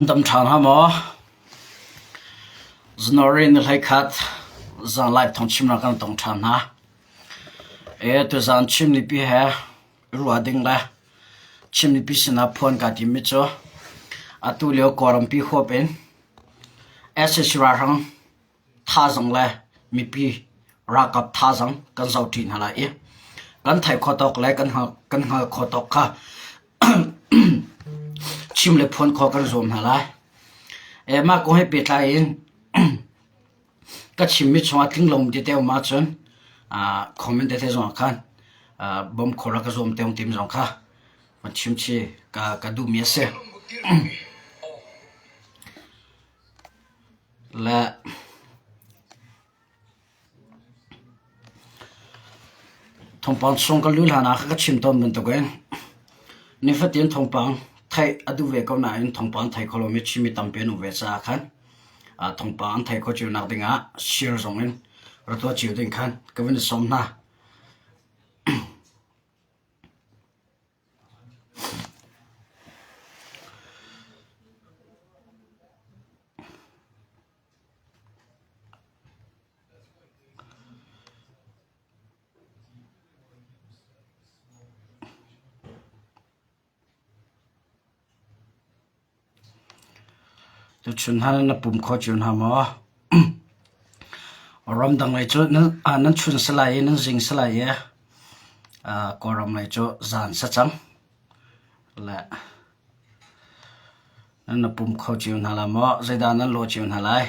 Dam ṭha hna maw? January ni 11 zan live thawngchimnak kan tong ṭhan hna. E tuzan Chin mipi he i ruah ding le Chin mipi sinah phuan kaa timmi cu atu lio Kawlrampi huap in sac ralhrang thazaang le mipi ralkap thazaang kan zohṭi hna lai i kan theih khawh tawk le kan hngalh khawh tawk kha chim le phuan khawh kan zuam hna lai. Mah kong he pehtlai in ka chimmi chungah tling lomi tete a um ahcun comment tete zongah khan bawmh khawh rak ka zuam te timi zong kha van chim chih ka duhmi a si. Le thawngpang chung ka lu hlan ah ka chim tawn bantukin nifatin thawngpang theih a duh ve ko nain thawngpang thei kho lomi Chinmi tampi an um ve caah khan thawngpang an theih khawh cio nak dingah share zong in ra tuah cio ding khan ka vun i sawm hna. Tuchun hna na pum kho cio hna maw? Ramdang lei cu nan chun si lai i nan zing si lai i Kawlram lei cu zan si cang. Le nan na pum kho cio hna lai maw? Zeidah nan lawh cio hna lai?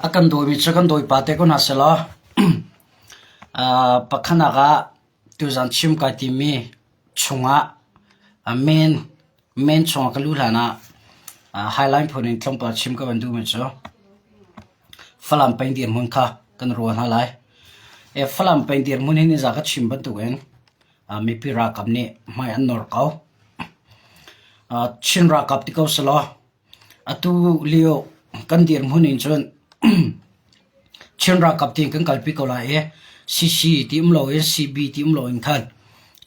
A kan dawimi cu kan dawipa te ko hna sehlaw pakhatnak ah tuzan chim kai timi chungah men men chungah ka luh hlan ah highline phun in tlawmpal chim ka van duhmi cu Falam peng dirhmun kha kan ruah hna lai. Falam peng dirhmun hi nizan ka chim bantukin mipi ralkap nih hmai an nawr ko. Chin ralkap ti ko selaw atu lio kan dirhmun in cun Chin ralkap tiin kan kalpi ko lai i CC ti um loin CB ti um loin khan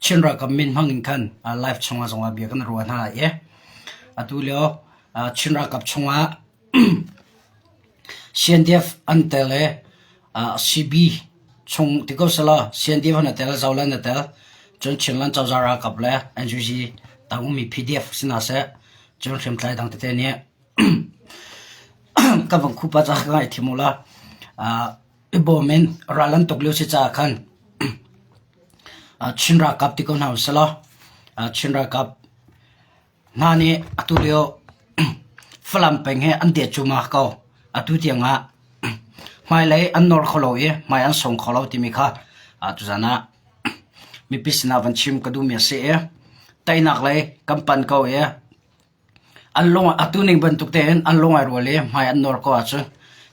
Chin ralkap min hmang in khan live chungah zongah bia kan ruah hna lai i atu lio Chin ralkap chungah CNDF an tel i CB chung ti ko selaw CNDF an i tel, Zoland a tel, cun Chinland cozah ralkap le NUG tang ummi PDF si hna seh, cun hriamtlai dang tete nih ka van khupa ca ka ngaithiam u la. I bawm in ral an tuk lio si caah khan Chin ralkap ti ko hna usih law Chin ralkap Hna nih atu lio Falam peng hi an det cuahmah ko. Atu tiangah hmailei an nawr kho lo i hmai an song kho lo timi kha tuzan ah mipi sinah van chim ka duhmi a si i teinak lei kan pan ko i an lung atu ning bantuk tein an lung ai rual i hmai an nawr ko ahcun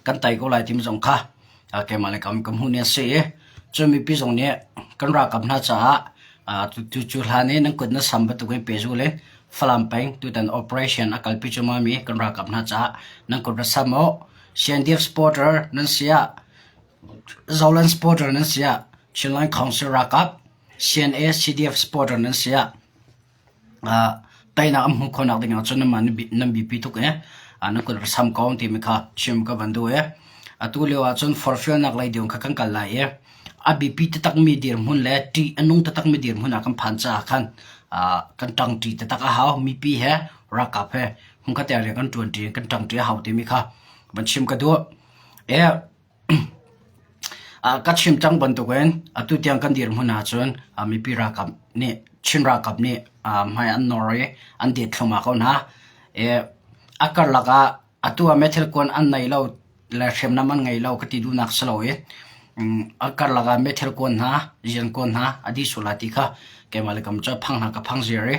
kan tei ko lai timi zong kha keimah le kam ka hmuh ni a si i cun mipi zong nih kan ralkap hna caah tu cu hlan i nan kut na sam bantuk in pehzul in Falam peng tutan operation a kalpi cuahmah mi kan ralkap hna caah nan kut ra sam u. CNDF supporter nan si ah Zoland supporter nan si ah Chinland Council ralkap CNA CDF supporter nan si ah teinak an hmuh khawhnak ding ah cun nanmah nan biapi tuk i nan kut sam ko timi kha chim ka van duh i atu lio ah cun forhfialnak lei dirhmun kha kan kal lai i a biapi taktakmi dirhmun le ṭih a nung taktakmi dirhmun ah kan phan caah khan kan ṭangṭi taktak a hau mipi he ralkap he hmunkhat te ah rian kan ṭuanṭi kan ṭangṭi a hau timi kha van chim ka duh. Ka chim cang bantukin atu tiang kan dirhmun ahcun mipi ralkap nih Chin ralkap nih hmai an nawr i an det thluahmah ko hna. A karlak ah atu ah meithal kuan an nei lo le hriamnam an ngei lo ka ti duhnak si lo i a karlak ah meithal kuan hna, rian kuan hna a dih sual lai ti kha keimah le kam cu phang hna ka phang ziar i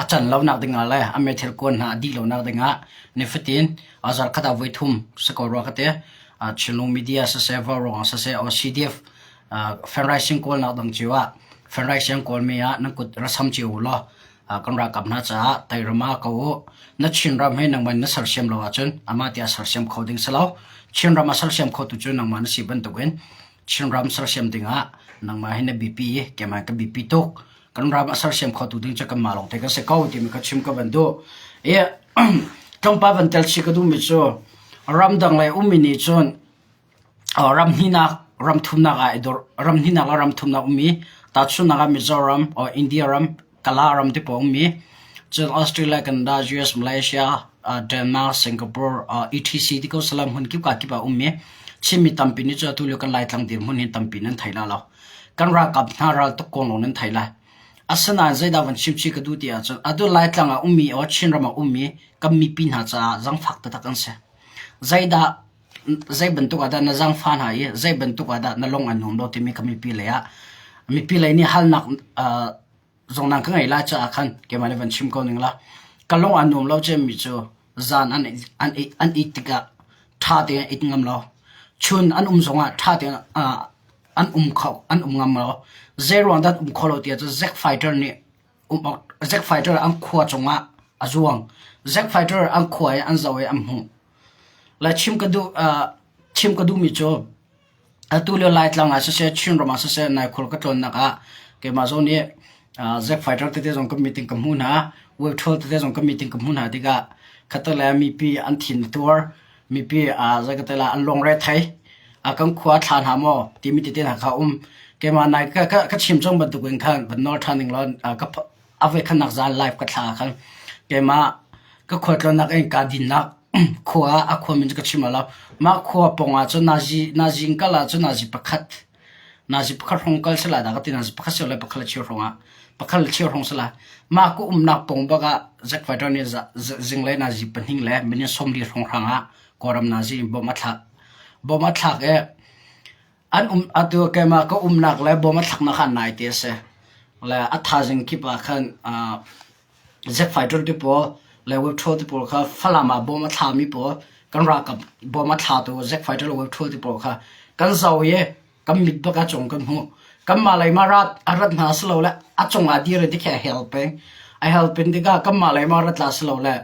a can lonak dingah le a meithal kuan hna a dih lonak dingah nifatin a zarkhat ah voithum si ko rua ka ti. Chinlung media siseh, Vauruang siseh, or CDF. Fundraising kawlnak dang cio ah fundraising kawlmi ah nan kut ra sam cio u law kan ralkap hna caah teirama ko u. Na Chinram hi nangmah na sersiam lo ahcun amah tiah sersiam kho ding si lo. Chinram a sersiam khotu cu nangmah na si bantukin Chinram sersiam dingah nangmah hi na biapi i keimah ka biapi tuk. Kan ram a sersiam khotu ding cu kanmah lawng te kan si ko timi kha chim ka van duh. I tlawmpal van tel chih ka duhmi cu ramdang lei ummi nih cun ram hnihnak ram thumnak ah i dor ram hnihnak le ram thumnak ummi tahchunhnak ah Mizoram or India ram Kala ram te pawl ummi cun Australia, Canada, US, Malaysia, Denmark, Singapore, etc ti ko salam hmun kip ka kip ah ummi Chinmi tampi nih cu atu lio kan Laitlang dirhmun hin tampi nan thei la lo. Kan ralkap hna ral tuk kong lawng nan thei lai. Asinain zeidah van chim chih ka duh ti ahcun atu Laitlang ah ummi or Chinram ah ummi kan mipi hna caah zangfak taktak an si. Zeidah zei bantuk ah dah na zaangfah hna i zei bantuk ah dah na lung an nuam lo timi kha mipi lei ah mipi lei nih halnak uh, zong nang ka ngei lai caah khan keimah nih van chim ko ning la ka lung an nuam lo cemmi cu zan an an an it tikah ṭha tein it ngam lo chun an um zongah ṭha tein uh, an um kho an um ngam lo zei ruang dah um kho lo tiah cu Zack Fighter nih um awk Zack Fighter an khua cungah a zuang Zack Fighter an khua i an zoh i an hmuh Le chim ka duh chim ka duhmi cu atu lio Laitlang ah siseh Chinram ah siseh naikhul ka tlawnnak ah keimah zong nih Zack Fighter tete zong ka meeting ka hmuh hna, Will Thul tete zong ka meeting ka hmuh hna tikah khatte le mipi an thin a tuar, mipi zei ka ti lai an lungre thei, kan khua thla hna maw timi tete hna kha um. Keimah nai ka, ka, ka chim cang bantukin khan van nawl ṭhan ning law ka a voikhatnak zan live ka thla khan keimah ka khualtlawnnak in kaa dinnak khua a khua min cu ka chim lo. Mah khua pawng ah cun nazi nazi in kal ahcun nazi pakhat nazi pakhat hrawng kal sila dah ka ti nazi pakhat sio le pakhat le cheu hrawng ah pakhat le cheu hrawng sila mah ka umnak pawng bak ah Zack Fighter nih zinglei nazi pahnih le minute 40 hrawng hrang ah Kawlram nazi in bom a thlak. Bom a thlak i An um atu keimah ka umnak le bawm a thlaknak kha nai te a si. Le a thaizing kip ah khan uh, jet fighter te pawl le web troll te pawl kha Falam ah bawm a thlami pawl kan ralkap bawm a thlatu jet fighter le web troll te pawl kha kan zoh i kan mit bak a cung kan hmuh. Kanmah lei ma rat a rat hna si lo le a cung ah dir i tikhe a hel peng. A hel peng tikah kanmah lei ma rat la si lo le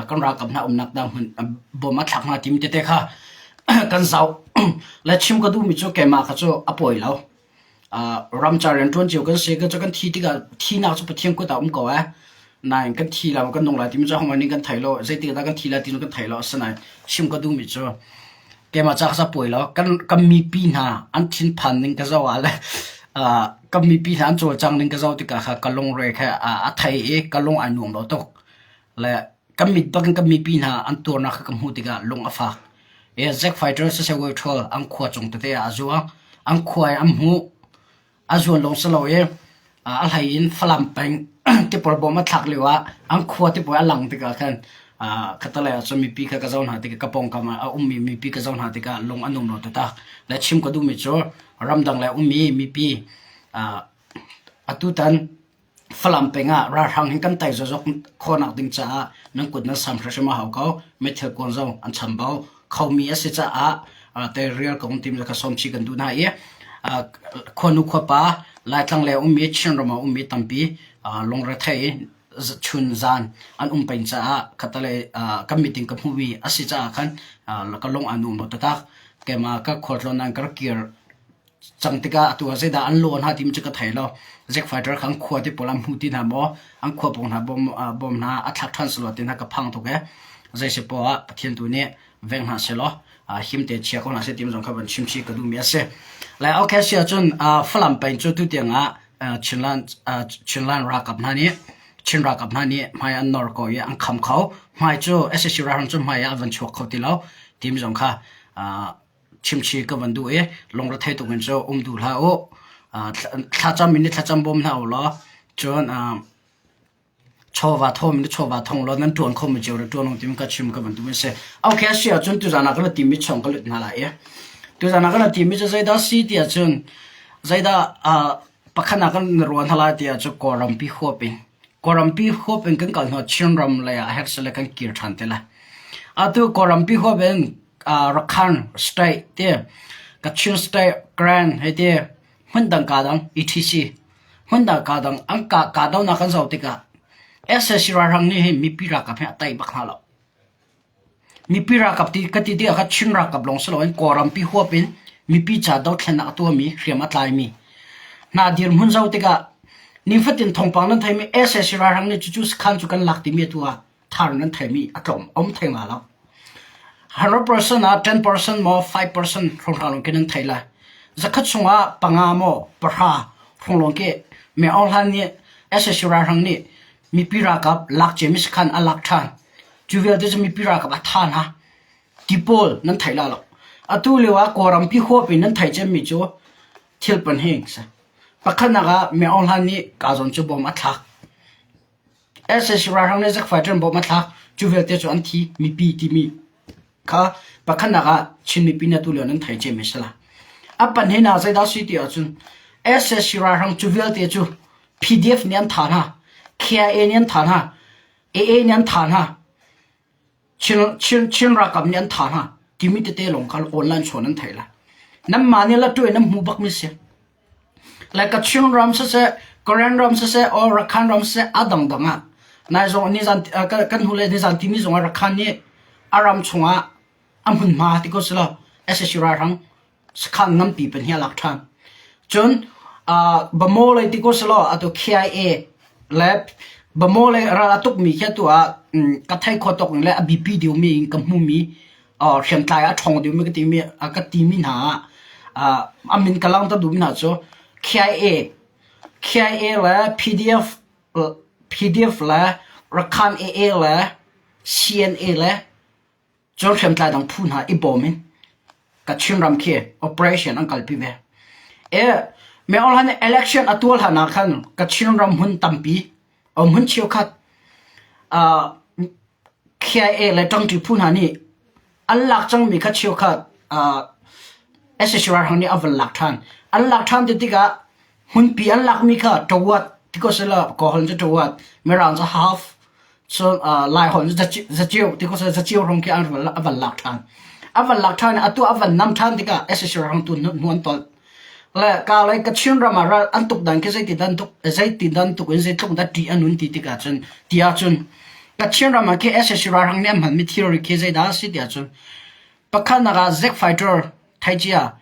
kan ralkap hna umnak dang hmun bom a thlak hna timi tete kha kan zoh. Le chim ka duhmi cu keimah kha cu a pawi lo. Ramcar rian ṭuan cio kan si ka cu kan thi tikah thinak cu Pathian kut ah um ko eh. Nain kan thi lo kan nung lai timi cu hohmanh nih kan thei lo. Zeitik dah kan thi lai timi kan thei lo. Asinain chim ka duhmi cu keimah ca kha pawi lo. Kan kan mipi hna an thinphan ning ka zoh ah le kan mipi hna an cawlcang ning ka zoh tikah kha ka lungre kha a thei i ka lung ai nuam lo tuk. Le kan mit bak in kan mipi hna an tuarnak kha ka hmuh tikah lung a fak. E Zack Fighter siseh Waitrol an khua cung tete ah a zuang. An khua i an hmuh. A zuan lawng si lo i a hlei in Falam peng tipawr bawm a thlak lio ah an khua tipawr a lang tikah khan khatalei ah cun mipi kha ka zoh hna tikah ka pawngkam ah a ummi mipi ka zoh hna tikah lung a num lo taktak. Le chim ka duhmi cu ramdang le ummi mipi atutan Falam peng ah ralhrang hin kan tai zawzawk khawhnak ding caah nan kut nan sam hrimhrim a hau ko. Meithal kuan zong an chambau khomi a si caah teirial kong tim le kha sawmchih kan duh hna i khuanu khuapa Laitlang le ummi Chinram ah ummi tampi lungrethei chun zan an um peng caah khattelei kan meeting ka hmuhmi a si caah khan ka lung aa nuam lo taktak. Keimah ka khualtlawn nan ka rak kir cang tikah atu ah zeidah an law hna timi cu ka thei lo. Zack Fighter kha an khua te pawl an hmu ti hna maw, an khua pawng hna bom, bom hna a thlak ṭhan selaw ti hna ka phang tuk ee. Zei si poah ah Pathian tu nih veng hna selaw him te chia ko hna seh timi zong kha van chim chih ka duhmi a si. Le okay si ahcun Falam peng cu tutiang ah Chinland Chinland ralkap hna nih Chin ralkap hna nih hmai an nor ko i an kham kho. Hmai cu SAC ralhrang cu hmai ah an van chuak kho ti lo timi zong kha chimchi ka van duh i lungrethei tuk in cu um duh hlah u. Thlacam in thlacam bawm hna u law cun chawva thawm in chawva thong law nan ṭuan kho mi cio re ṭuan timi ka chim ka van duh si. Okay a si ahcun tuzan ah ka la timi chong ka lut hna lai i tuzan ah ka la timi cu zeidah si ti ahcun zeidah pakhat ah kan ruah hna lai ti ahcun Kawlrampi huap in Kawlrampi huap in kan kal hnu Chinram lei ah herh sile kan kir ṭhan te lai. Atu Kawlrampi huap in Rakhine State ti Kachin State Karen hei ti. Hmundang kaa dang etc. Hmundang kaa dang an kah kahdohnak kan zoh tikah sac ralhrang nih hin mipi ralkap hi a tei bak hna lo. Mipi ralkap ti ka ti tikah Chin ralkap lawng si loin Kawlrampi huap in mipi ca dothlennak a tuahmi hriam a tlaimi hna dirhmun zoh tikah nifatin thawngpang nan theimi sac ralhrang nih cucu sakhan cu kan lak timi atu ah thar nan theimi a tlawm a um theng la lo. 100% ah 10% maw 5% hrawnghrang lawng khi nan thei lai. Zakhat chungah panga maw pahra hrawng lawng khi Min Aung Hlaing nih sac ralhrang nih mipi ralkap lak ciami sakhan a lak ṭhan. Cu vialte cu mipi ralkap a tha hna. Ti pawl nan thei la lo. Atu lio ah Kawlrampi huap in nan thei cemmi cu thil pahnih si. Pakhatnak ah Min Aung Hlaing nih Kazawn cu bom a thlak. Sac ralhrang nih Zack Fighter bom a thlak. Cu vialte cu an thi. Mipi timi kha pakhatnak ah Chin mipi nih atu lio nan thei cemmi si la. A pahnihnak zeidah si ti ahcun sac ralhrang cu vialte cu PDF nih an thah hna. KIA nih an thah hna. AA nih an thah hna. Chin, Chin, Chin ralkap nih an thah hna timi tete lawng kha online chawn an theih lai. Nanmah nih latuai nan hmu bakmi si. Like Kachin ram siseh, Karen ram siseh, or Rakhine ram siseh, a dangdang ah nai zong nizan kan hnu le nizan timi zong ah Rakhine nih a ram chungah a hmunhma ti ko silo sac ralhrang sakhan nganpi pahnih a lak ṭhan. Cun Bamaw lei ti ko selaw atu KIA le Bamaw lei ral a tukmi khi atu ah ka thei kho tawk ning le a biapi deuhmi in ka hmumi hriamtlai a ṭhawng deuhmi ka timi ka timi hna ah a min ka langhter duhmi hna cu KIA KIA le PDF PDF le Rakhine AA le CNA le Cun hriamtlai dang phu hna i bawm in Kachin ram khi operation an kalpi ve. E, Myo nih election a tuah hlan ah khan Kachin ram hmun tampi, hmun cheukhat uh, KIA le ṭangṭi phu hna nih an lak cangmi kha cheukhat uh, SSR ralhrang nih a van lak ṭhan. An lak ṭhan ti tikah hmunpi an lakmi kha ṭawat ti ko sila Kawlholh cu ṭawat, Mirang cu half, Cun Laiholh zaceo ti ko seh zaceo hrawng khi a van lak ṭhan. A van lak ṭhan i atu a van nam ṭhan tikah sac ralhrangtu hnu an tolh. Le ka le Kachin ram ah ral an tuk dan khi zeiti dan tuk zeiti dan tuk in zeitluk dah ṭih a nun ti tikah cun ti ahcun Kachin ram ah khi sac ralhrang nih an hmanmi thilri khi zeidah a si ti ahcun pakhatnak ah Zek fighter thaicia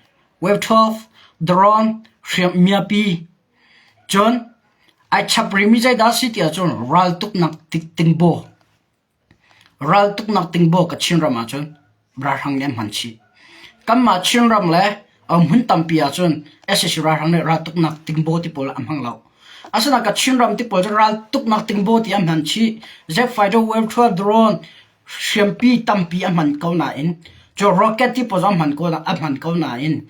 Wave 12 drone hriam miapi Cun ai chap rihmi zeidah a si ti ahcun raltuknak tingbaw, raltuknak tingbaw Kachin ram ahcun ralhrang nih an hman chih. Kanmah Chinram le hmun tampi ahcun sac ralhrang nih raltuknak tingbaw ti pawl an hmang lo. Asinain Kachin ram ti pawl cu raltuknak tingbaw ti an hman chih. Jet fighter, wave 12 drone, hriampi tampi a hman ko nain cu rocket ti pawl zong a hman ko, a hman ko nain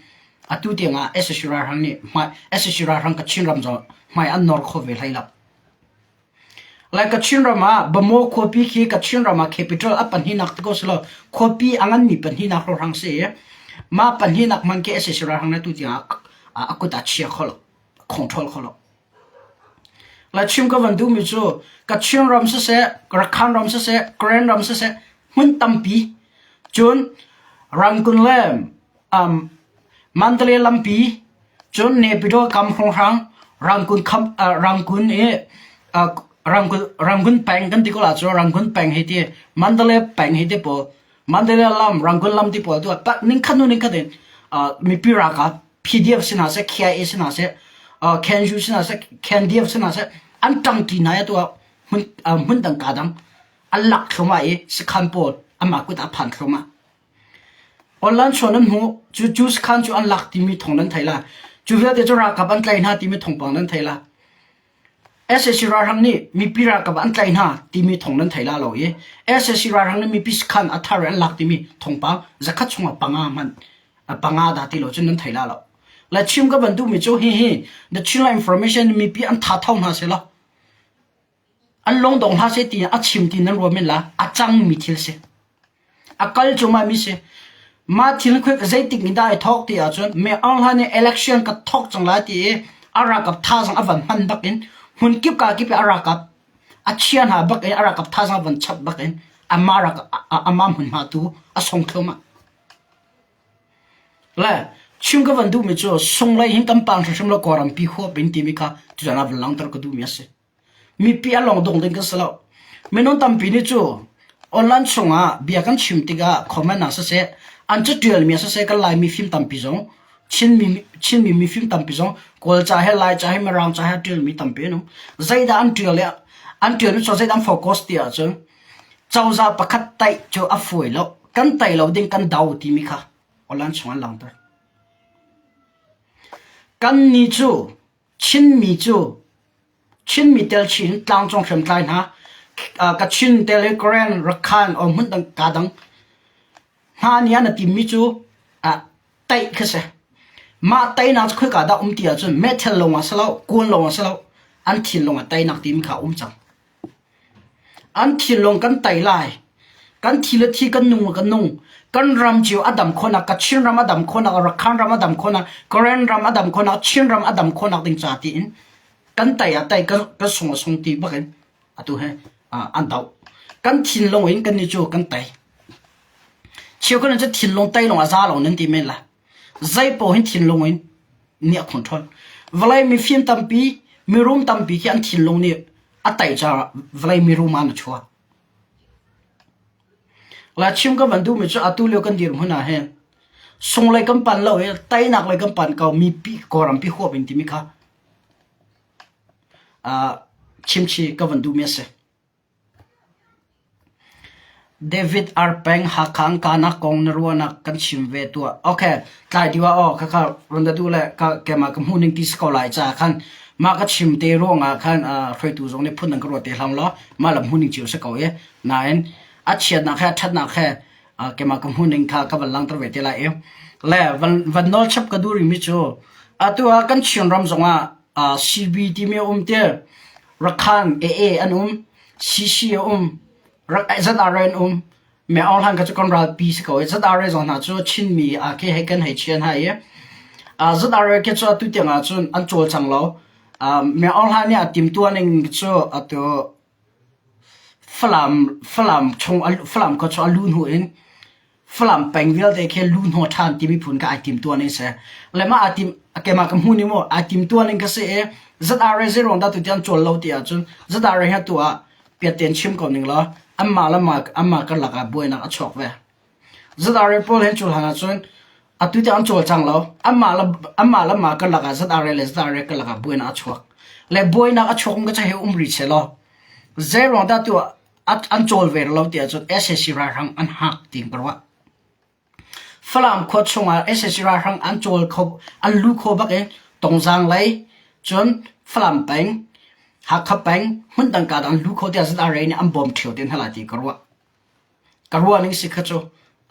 atu tiangah sac ralhrang nih hmai sac ralhrang Kachin ram zong hmai an nor kho ve hlei lo. Lai Kachin ram ah Bamaw khuapi khi Kachin ram ah capital a pahnihnak ti ko silo khuapi a nganmi pahnihnak ralhrang si i mah pahnihnak hman khi sac ralhrang nih atu tiangah a kut ah chia kho lo, control kho lo. La chim ka van duhmi cu Kachin ram siseh, Rakhine ram siseh, Karen ram siseh hmun tampi cun Rangoon le um, Mandalay lampi cun Naypyidaw kam hrawnghrang Rangoon kham uh, Rangoon i uh, Rangoon Rangoon peng kan ti ko la cu Rangoon peng hi ti Mandalay peng hi ti pawl Mandalay lam Rangoon lam ti pawl tu ah ning khat nu ning khat in uh, mipi ralkap PDF si hna seh, KIA si hna seh, uh, KNU si hna seh, KNDF si hna seh, an ṭangṭi hna i tu ah hmun, uh, hmun dang ka dang an lak thluahmah i sakhan pawl amah kut ah phan thluahmah. Online chuan an hmuh, cu cu sakhan cu an lak timi thawng nan thei la. Cu vialte cu ralkap an tlaih hna timi thawngpang nan thei la. Sac ralhrang nih mipi ralkap an tlaih hna timi thawng nan thei la lo i sac ralhrang nih mipi sakhan a thar an lak timi thawngpang zakhat chungah panga hmanh panga dah ti lo cun nan thei la lo. Le chim ka van duhmi cu hihi the Chinland Information mipi an tha tho hna seh law an lungdong hna seh ti a chim ti nan ruah men la a cangmi thil si. A kal cungah mi si. Mah thil quick zeitik ni dah ai thawk ti ahcun me Aung Hla nih election ka thawk cang lai ti i a ralkap thazaang a van hman bak in hmun kip ka kip i a ralkap a chia hna bak in a ralkap thazaang a van chap bak in amah rak amah hmunhma tu a song thluahmah. Le. Chim ka van duhmi cu sunglei hin kan pang hrimhrim lo Kawlrampi huap in timi kha tutan ah van langhter ka duhmi a si. Mipi a lawng dong ding kan si lo. Minung tampi nih cu online chungah bia kan chim tikah comment ah siseh, an catialmi ah siseh kan Laimi fim tampi zong Chinmi Chinmi mifim tampi zong Kawlca he Laica he Mirangca he a ṭialmi tampi an um. Zeidah an ṭial i an ṭialmi cu zeidah an focus ti ahcun cozah pakhat taih cu a fawi lo. Kan tai lo ding kan do timi kha online chung an langhter. Kannih cu Chinmi cu Chinmi tel chin in tlangcung hriamtlai hna Kachin tel in Karen, Rakhine or hmun dang ka dang hna nih an timmi cu taih khi si. Mah teinak cu khoika dah um ti ahcun meithal lawng ah si lo, kuan lawng ah si lo, an thinlung ah teinak timi kha a um cang. An thinlung kan tei lai. Kan thi le thi kan nung kan nung. Kan ram cio a dam khawhnak, Kachin ram a dam khawhnak, Rakhine ram a dam khawhnak, Karen ram a dam khawhnak, Chin ram a dam khawhnak ding ca tiin kan tei ah tei kan kan sung ah sung ti bak in atu he an doh. Kan thinlung in kan ni cu kan tei. Cheukhat cu thinlung tei lawng a za lo nan ti men la. Zei paoh hin thinlung in nih a control. Vawlei mifim tampi, mirum tampi khi an thinlung nih a tei caah vawlei mirum ah an chuak. La chim ka van duhmi cu atu lio kan dirhmun ah hin sunglei kan pan lo i teinak lei kan pan ko mipi Kawlrampi huap in timi kha uh, chimchi ka van duhmi a si. David Arpeng Hakha an kahnak kong na ruahnak kan chim ve tuah. Okay, tlai dih ah aw khakha run da duh le ka keimah ka hmuh ning ti si ko lai caah khan mah ka chim te ruangah khan hruaitu zong nih phun dang ka ruat te hlang law mah lam hmuh ning cio si ko i nain a chiatnak he a ṭhatnak he keimah ka hmuh ning kha ka van langhter ve te lai i le van van nawl chap ka duh rihmi cu atu ah kan Chinram zongah CB timi a um te Rakhan AA an um, CC a um, ZRA an um. Me Aung Hlan kha cu kan ralpi si ko i ZRA zong hna cu Chinmi ah khi hei kan hei chian hai i ZRA khi cu atu tiang ah cun an cawlcang lo. Me Aung Hlan nih a timtuah ning cu atu Falam Falam chung Falam khua chung a luh hnu in Falam peng vialte khi lu hnawh ṭhan timi phun kha ai timtuah ning si. Le mah aa tim keimah ka hmu ning maw ai timtuah ning ka si i ZRA zeiruang dah tutiang cawl lo ti ahcun ZRA hi atu ah piaten chim ko ning law anmah le mah anmah karlak ah buainak a chuak ve. ZRA pawl hin cu hlan ahcun atu tiang an cawlcang lo. Anmah le anmah le mah karlak ah ZRA le ZRA karlak ah buainak a chuak. Le buainak a chuak ka cu hei um rih seh law zeiruang dah tu an cawl ve lo ti ahcun sac ralhrang an hak tiin ka ruah. Falam khua chungah sac ralhrang an cawl kho an lu kho bak i Tongzang lei cun Falam peng Hakha peng hmundang ka dang lu kho tiah ZRA nih an bawm ṭheo te hna lai ti ka ruah. Ka ruah ning si kha cu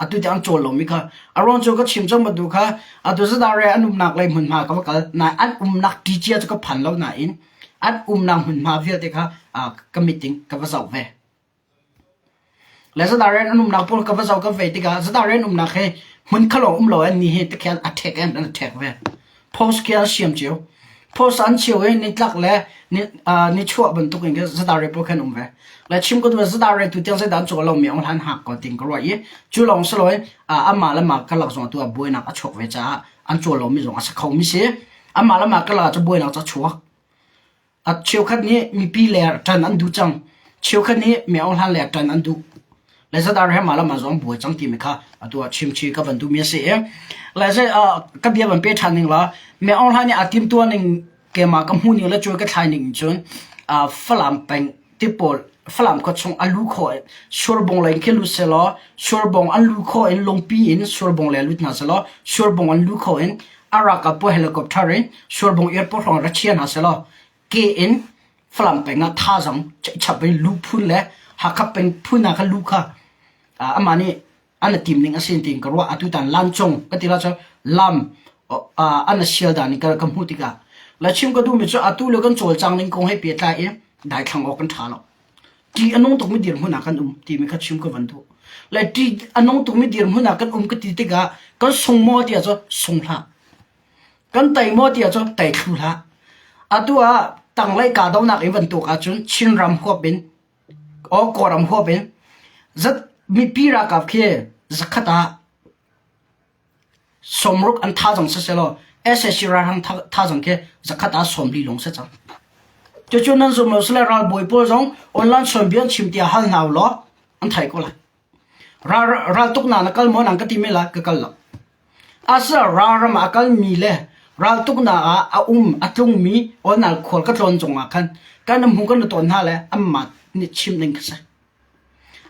atu tiang an cawl lomi kha a ruang cu ka chim cang bantuk kha atu ZRA an umnak lei hmunhma ka va kal nain an umnak ṭi cia cu ka phan lo nain an umnak hmunhma vialte kha ka meeting ka va zoh ve. Le ZRA an umnak pawl ka va zoh ka ve tikah ZRA an umnak hi hmun kha lawng um lo an ni hi tikhian a ṭhek in an ṭhek ve. Post khi an siam cio. Post an cheu i nitlak le nichuah bantuk in ZRA pawl khan um ve. Le chim ko tu ZRA tu tiang zeidah an caw lo mi ong hlan hak ko ting ka ruah i cu lawng si loin amah le mah karlak zong tu ah buainak a chuak ve caah an cawl lomi zong a si kho mi si. Amah le mah karlak ah cu buainak cu a chuak. A cheukhat nih mipi le ṭan an duh cang. Cheukhat nih mi Aung Hlan le ṭan an duh. Le zadar he mah le mah zong buai cang timi kha atu ah chimchi ka van duhmi a si i le zei ka bia van pe ṭhan ning la mi Aung Hlan nih aa timtuah ning keimah ka hmuh ning le cuai ka thlai ning cun Falam peng ti pawl Falam khua chung a lu khawh Surbung lei khi lut selaw Surbung an lu khawh in lungpi in Surbung le lut hna selaw Surbung an lu khawh in a ralkap pawl helicopter in Surbung airport hrawng ra chia hna selaw ke in Falam peng ah thazaang chap in lu phun le Hakha peng phun ah kha lu kha amah nih an i tim ning a si tiin ka ruah atutan lancung ka ti la cu lam an a sial dan in ka ka hmuh tikah la chim ka duhmi cu atu le kan cawlcang ning kong he pehtlai i daithlang awk kan ṭha lo ṭih a nung tukmi dirhmun ah kan um timi kha chim ka van duh le ṭih a nung tukmi dirhmun ah kan um ka ti tikah kan sung maw ti ahcun sung hlah kan tei maw ti ahcun tei thlu hlah atu ah tanglei kahdohnak in van tuk ahcun Chinram huap in Aw Kawlram huap in zat mipi ralkap khi zakhat ah Sawmruk an thazaang siselaw sac ralhrang thazaang khi zakhat ah 40 lawng si cang. Cucu nan zum lo sile ralbawi pawl zong online chawnbia an chim tiah hal hna ulaw an thei ko lai. Ral raltuknak na kal maw nang ka ti men lai ka kal lo. Asa ralram ah a kalmi le raltuknak ah a um a tlungmi online khual ka tlawn zong ah khan kan hmu kan tawn hna le anmah nih chim ding kha si.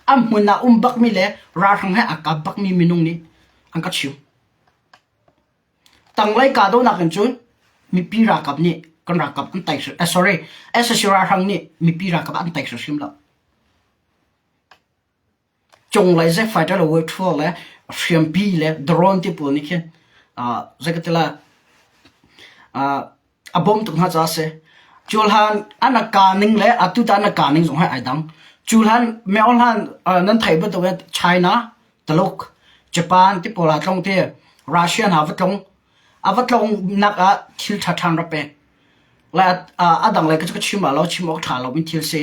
A hmun ah um bakmi le ralhrang he aa kap bakmi minung nih an ka chim. Tanglei kahdohnak in cun mipi ralkap nih kan ralkap an tai eh, sorry sac ralhrang nih mipi ralkap an tai hrimhrim lo. Cunglei jet fighter le wave le hriampi le drone ti pawl nih khin uh, zei ka ti lai uh, a bawm tuk hna caah a si. Cu hlan an a ka ning le atu ta an a ka ning zong hi ai dang. Cu hlan Meo hlan nan theih bantuk in China, Taluk, Japan ti pawl ah tlong ti Russia hna va tlong. A va tlong nak ah thil ṭha ṭhan ra pek. Le a dang le ka cu ka chim lo chim awk ṭha lo mi thil si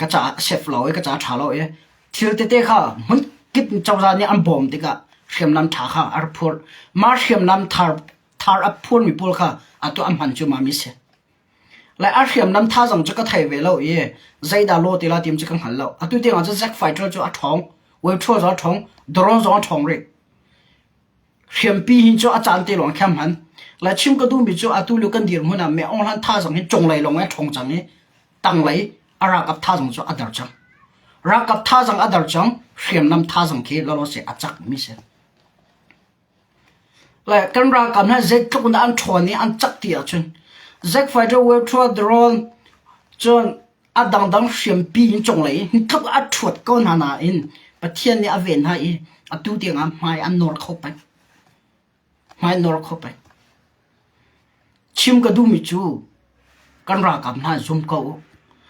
ka caah safe lo i ka caah ṭha lo i thil tete kha hmun kip cozah nih an bawm tikah hriamnam ṭha kha a rak phurh. Mah hriamnam thar thar a phurmi pawl kha atu an hman cu mi si. Le a hriamnam thazang cu ka thei ve lo i zeidah law ti la tim cu ka hngal lo. Atu tiang ah cun Zack Fighter cu a ṭhawng, Wave Troll zong a ṭhawng, Drone zong a ṭhawng rih. Hriampi hin cu a caan te lawng khem hman. Le chim ka duhmi cu atu lu kan dirhmun ah me ong hlan thazang hin cunglei lawng a ṭhawng cang i tanglei a ralkap thazang cu a der cang. Ralkap thazang a der cang, hriamnam thazang khi lolo se a cak mi si. Le kan ralkap hna zeitluk in dah an ṭhawn i an cak ti ahcun Zack fighter wave drone cun a dangdang hriampi in cunglei in tluk a ṭhuat ko hna nain Pathian nih a ven hna i atu tiangah hmai an nawr kho peng. Hmai an nawr kho peng. Chim ka duhmi cu kan ralkap hna zum ko u.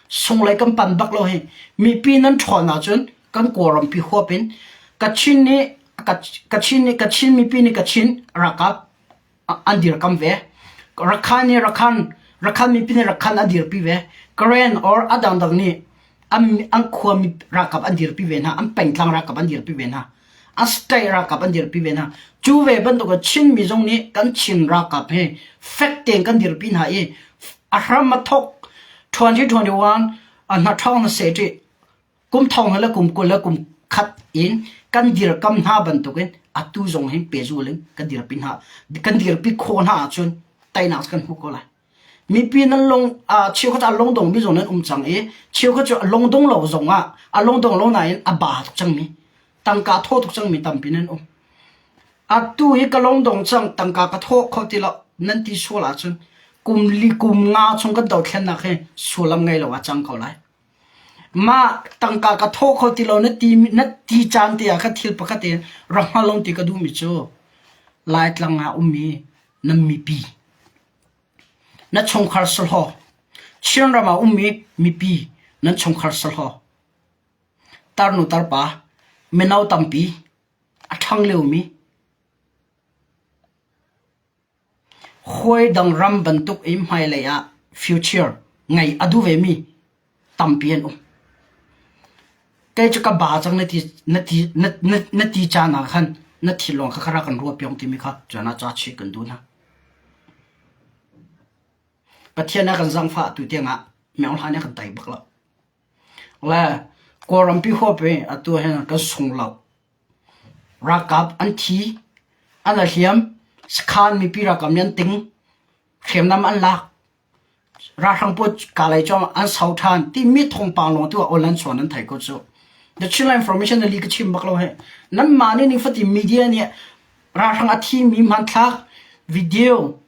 Sunglei kan pan bak lo hi. Mipi nan ṭhawn ahcun kan Kawlrampi huap in Kachin nih Kachin nih Kachin mipi nih Kachin ralkap an dirkam ve. Rakhan nih Rakhan Rakhan mipi nih Rakhan an dirpi ve. Karen or a dangdang nih an an khuami ralkap an dirpi ve hna. An pengtlang ralkap an dirpi ve hna. A state ralkap an dirpi ve hna. Cu ve bantuk in Chinmi zong nih kan Chin ralkap hi fek tein kan dirpi hna i a hram a thawk 2021 a hnaṭhawng na se ṭih kum thong le kum 20 le kum khat in kan dirkam hna bantukin atu zong hin pehzul in kan dirpi hna kan dirpi khawh hna ahcun teinak kan hmu ko lai. Mipi nan lung cheukhat a lungdong mi zong nan um cang i cheukhat cu a lungdong lo zong ah a lungdong lo nain a ba tuk cangmi tangka thaw tuk cangmi tampi nan um. Atu hi ka lungdong cang tangka ka thaw kho ti lo nan ti sual ahcun kum li kum nga chung kan dothlennak hi sullam ngei lo ah cang ko lai. Mah tangka ka thaw kho ti lo na ti na ti caan te ah khan thil pakhat in rak hngal lo ti ka duhmi cu Laitlang ah ummi nan mipi Na chungkhar sahlaw. Chinram ah ummi mipi nan chungkhar sahlaw. Tarnu tarpa, mino tampi, a ṭhang liomi, hawi ram bantuk in hmailei ah future ngei a duh vemi tampi an um. Kei cu ka ba cang na ti na ti na na na ti caan ah khan na thil lawng kha kha rak kan ruah piak timi kha cun ah ca chih kan duh hna. Pathian a kan zangfah tu tiangah Meng Hlan nih a kan tei bak lo. Le Kawlrampi huap i atu hin kan sung lo. Ralkap an thi, an i hliam, sakhan mipi ralkap nih an ting, hriamnam an lak. Ralhrang pawl kalay cu an sau ṭhan timi thawngpang lawng tu ah online chuan nan thei ko cu. The Chinland Information na li ka chim bak lo he. Nanmah nih nifatin media nih ralhrang a thimi hmanthlak video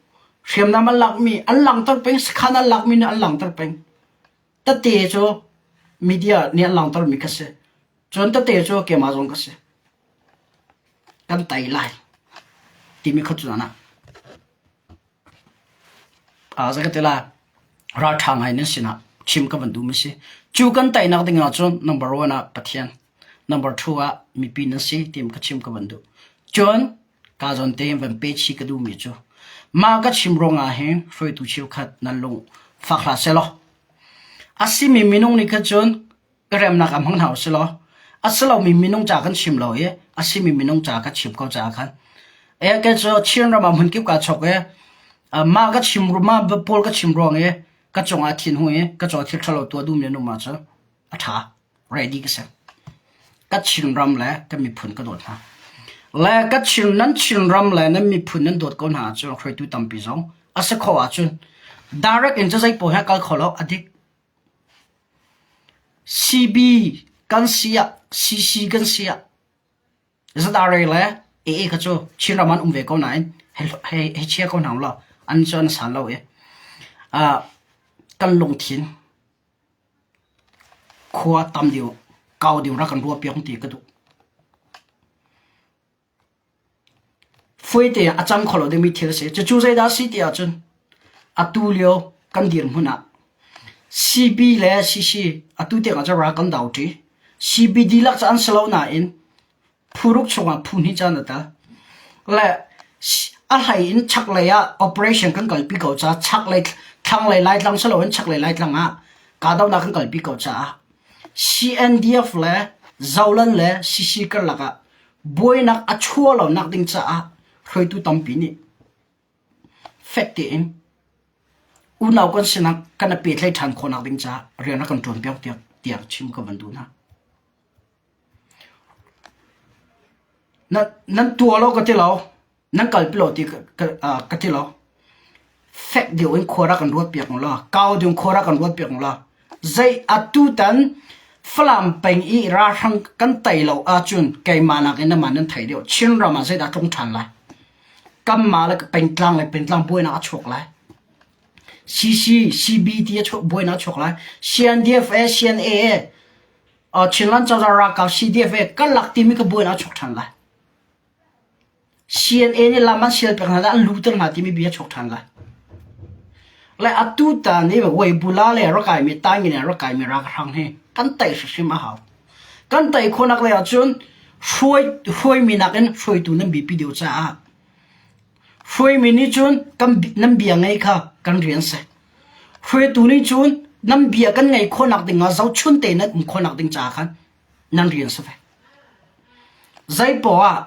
hriamnam an lakmi an langhter peng sakhan an lakmi nih an langhter peng. Tete cu media nih an langhtermi kha si. Cun tete cu keimah zong ka si. Kan tei lai timi kha cu ah Zei ka ti lai, ralṭha ngai nan sinah chim ka van duhmi si. Cu kan teinak ding ahcun number one ah Pathian, number two ah mipi nan si ti ka chim ka van duh. Cun kaa zawn tein van pe chih ka duhmi cu mah ka chim ruangah hin hruaitu cheukhat nan lung fak hlah sehlaw a simi minung nih khan cun ka remnak ah hmang hna usih law a si lomi minung ca kan chim lo i a simi minung ca ka chim ko caah khan. E ke cu Chin ram ah hmunkip kaa chok i mah ka chim mah pawl ka chim ruang i ka cungah thin hu i ka cungah thil ṭhalo tuah duhmi an um ahcun a ṭha. Ready ka si. Ka Chinram le ka miphun ka dawt hna. Le ka Chin nan Chinram le nan miphun nan dawt ko hna ahcun hruaitu tampi zong a si khawh ahcun direct in cazei pawl he kal kho lo a dik. CB kan si ah CC kan si ah ZRA le AA kha cu Chinram an um ve ko nain hei hei chia ko hna ulaw an cu an san lo i uh, kan lungthin khua tam deuh kau deuh rak kan ruah piak ti ka duh. Fuite a cang kho lo dingmi thil a si. Cucu zeidah a si ti ahcun atu lio kan dirhmun ah CB le CC atu tiang ah cun ral kan do ṭi. CB dihlak cu an si lo nain phu ruk chungah phu hnih caan a tel. Le a hlei in chaklei ah operation kan kalpi ko caah chaklei thlanglei Laitlang si loin chaklei Laitlang ah kahdohnak kan kalpi ko caah CNDF le Zolan le CC karlak ah buainak a chuah lonak ding caah hruaitu tampi nih fek tein unau kan sinak kan i pehtlaih ṭhan khawhnak ding caah rian a kan ṭuanpiak tiah tiah chim ka van duh hna. Nan tuah lo ka ti lo. Nan kalpi lo ti ka ti lo. Fek deuh in khua rak kan ruat piak law, kau deuh in khua rak kan ruat piak law. Zei atu tan Falam peng i ralhrang kan tei lo ahcun keimah nakin namah nan thei deuh. Chinram ah zeidah tlung ṭhan lai? Kanmah le pengtlang le pengtlang buainak a chuak lai. CC, CB ti a chuak buainak a chuak lai. CNDF e, CNA e, Chinland cozah ralkap CDF e kan lak timi ka buainak a chuak ṭhan lai. CNA nih lam an sial pek hna le an luter hna timi bia a chuak ṭhan lai. Le atu ta nih Weibula le rak kaimi Tangin rak kaimi ralhrang hi kan tei hrimhrim a hau. Kan tei khawhnak lei ahcun hruai hruaimi nakin hruaitu nan biapi deuh caah hruaimi nih cun kan nan bia ngei kha kan rian si. Hruaitu nih cun nan bia kan ngei khawhnak ding ah zohchun te nan um khawhnak ding caah khan nan rian si ve. Zeipoah ah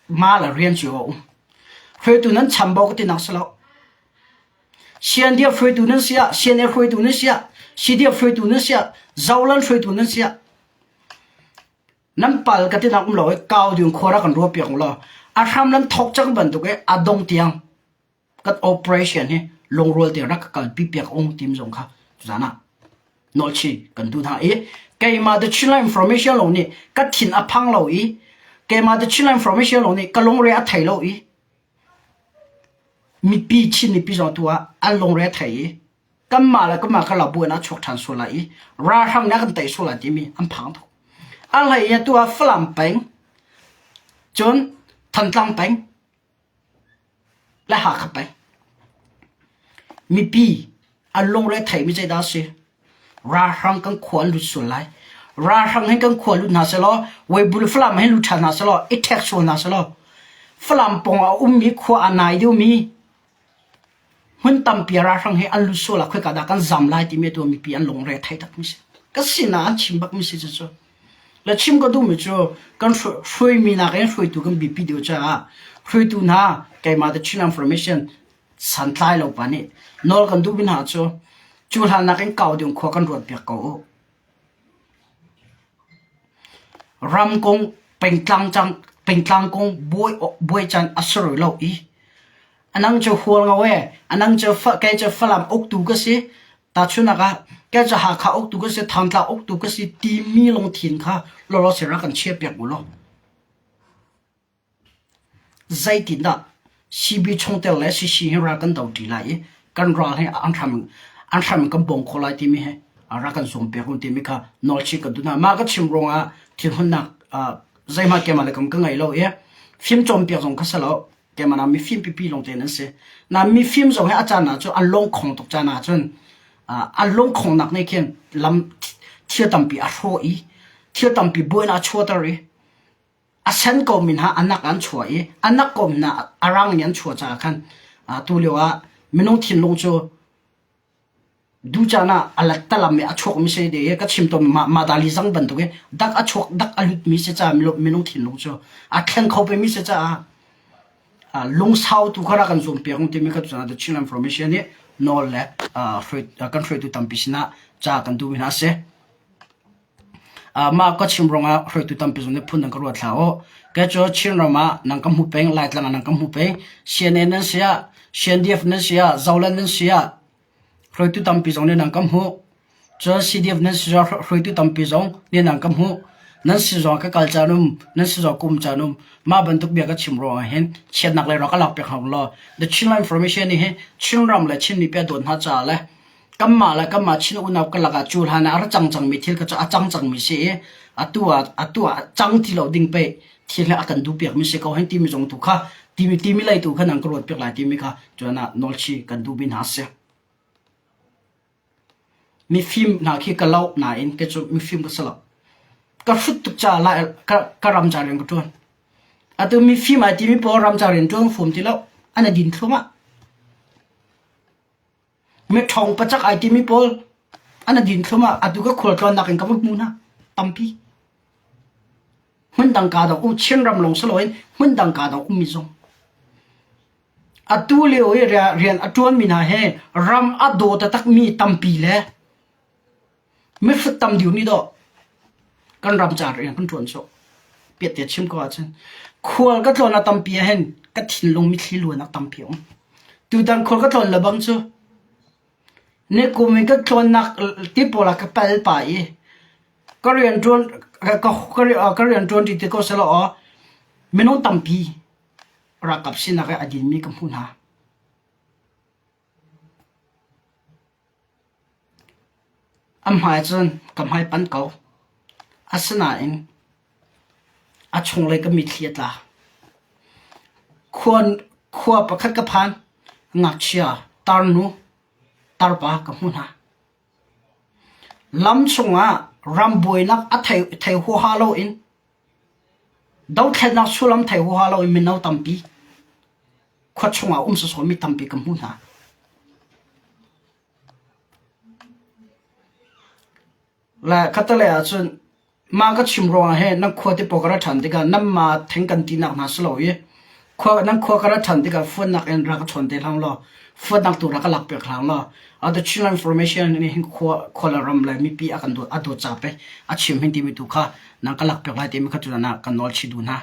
ma le rian cio a um. Hruaitu nan chambau ka tinak si lo. CNDF hruaitu nan si ah, CNA hruaitu nan si ah, CDF hruaitu nan si ah, Zolan hruaitu nan si ah, nan pal ka tinak um lo i kau ding khua rak kan ruah piak law a hram nan thok cang bantuk i a dong tiang kan operation hi lungrual te rak ka kalpi piak ung tim zong kha tuzan ah nawlchi kan duh hna i keimah the Chinland information lo nih ka thin a phang lo i keimah the Chinland information lo nih ka lungre a thei lo i mipi Chin mipi zong tu ah an lungre a thei i kanmah le kanmah ka la buan ah chuak ṭhan sual lai i ralhrang nih a kan tei sual lai timi an phang tuk a hlei in tu ah Falam peng cun Thantlang peng le Hakha peng. Mipi an lungre theimi zeidah a si? Ralhrang kan khua an lut sual lai. Ralhrang hin kan khua lut hna selaw, Weibul Falam hin lut ṭhan hna selaw, i ṭhek sual hna selaw, Falam pawng ah a ummi khua a nai deuhmi Hmun tampi ah ralhrang hi an lut sual ah khoika dah kan zam lai timi atu mipi an lungre a thei takmi si. Ka sinah an chim bakmi si cucu. Le chim ka duhmi cu kan hruaimi nakin hruaitu kan biapi deuh caah hruaitu hna keimah the Chin Information santlai lo pa nih nawl kan duhmi hna cu cu hlan nakin kau ding khua kan ruat piak ko u. Ram kong pengtlang cang pengtlang kong buai buai can a si rih lo i Anang cu Hualngo e, anang cu kei cu Falam uktu ka si. Tahchunhnak ah, kei cu Hakha uktu ka si, Thantlang uktu ka si timi lungthin kha lawlaw sira kan chiahpiak u law. Zeitindah CB chungtel le CC hi ral kan do ṭi lai i kan ral hi an hram an hram kan bawng khawh lai timi hi rak kan zuampiak u timi kha nawlchih ka duh hna. Mah ka chim ruangah thinhunnak zeihmanh keimah le kam ka ngei lo i fim cawnpiak zong kha si lo. Keimah na mifim pipi lawngte nan si. Na mifim zong hi a caan ah cun an lungkhong tuk caan ah cun an lungkhongnak nih khin lam thil tampi a hrawh i thil tampi buainak a chuahter i a sen ko mi hna a nak an chuah i a nak ko mi hna a rang in an chuah caah khan tu lio ah minung thinlung cu Ducaan ah a lettalam i a chuakmi si de i ka chim tawn mah madali zang bantuk i dak a chuak dak a lutmi si caah minung thinlung cu a thleng kho pemi si caah. Lungsau tu kha rak kan zuam piak timi kha cu The Chin Information nih nawl le kan hruaitu tampi sinah ca kan duhmi hna a si. Mah ka chim ruangah hruaitu tampi zong nih phun an ka ruat hlah u. Kei cu Chinram ah nang ka hmu peng, Laitlang ah nang ka hmu peng. CNA nan si ah, CNDF nan si ah, Zoland nan si ah, hruaitu tampi zong nih nan ka hmuh. Cun CDF nan si zong hruaitu tampi zong nih nan ka hmuh. Nan si zong ka kal caan um, nan si zong ka um caan um. Mah bantuk bia ka chim ruangah hin chiatnak lei rak ka lak piak hna law. The Chinland Information nih hin Chinram le Chin mipi a dawt hna caah le kanmah le kanmah Chin unau karlak ah cu hlan ah a ra cang cangmi thil kha cu a cang cangmi si i atu ah atu ah cang ti lo ding pei thil hi a kan duhpiakmi si ko hen timi zong tu kha timi timi lei tu kha nan ka ruat piak lai timi kha cuan ah nawlchi kan duhmi hna si. Mifim hna khi ka lo nain kei cu mifim ka si lo. Ka hrut tuk caah lai ka, ka ram ca rian ka ṭuan. Atu mifim ai timi pawl ram ca rian ṭuan fum ti lo. An i din thluahmah. Miṭhawng pacak ai timi pawl an i din thluahmah. Atu ka khualtlawnnak in ka va hmu hna. Tampi. Hmundang kaa dong um Chinram lawng si loin hmundang kaa dong ummi zong. Atu lio i rian a ṭuanmi hna hi ram a daw taktakmi tampi le mihrut tam deuh nih dawh kan ram ca rian kan ṭuan sawh. Piatte chim ko ahcun khual ka tlawn a tampi ahhin ka thinlung mitthli luan a tampi a um. Tutan khual ka tlawn lebang cu nikum in ka tlawnnak ti pawl ah ka pal pah i ka rianṭuan ka rianṭuan ṭi ti ko selaw aw minung tampi ralkap sinak i a dinmi ka hmuh hna. A hmai cun ka hmai pan ko. Asinain a chunglei ka mitthli a tla. Khua pakhat ka phan. Ngakchia, tarnu, tarpa ka hmuh hna. Lam chungah ram buainak a thei huaha loin Dothlennak sullam thei huaha loin mino tampi khua chungah um sawsawmi tampi ka hmuh hna. Le khatalei ahcun mah ka chim ruangah hin nan khua te pawl ka ra ṭhan tikah nanmah theng kan tinak hna si lo i khua nan khua ka ra ṭhan tikah fuannak in ra ka chawn te hlah law fuannak tu ra ka lak piak hlah law the Chinland Information nih hin khua khua le ram le mipi a kan dawt a dawt ca pei a chim hin timi tu kha nan ka lak piak lai timi kha tu ah kan nawl chih duh hna.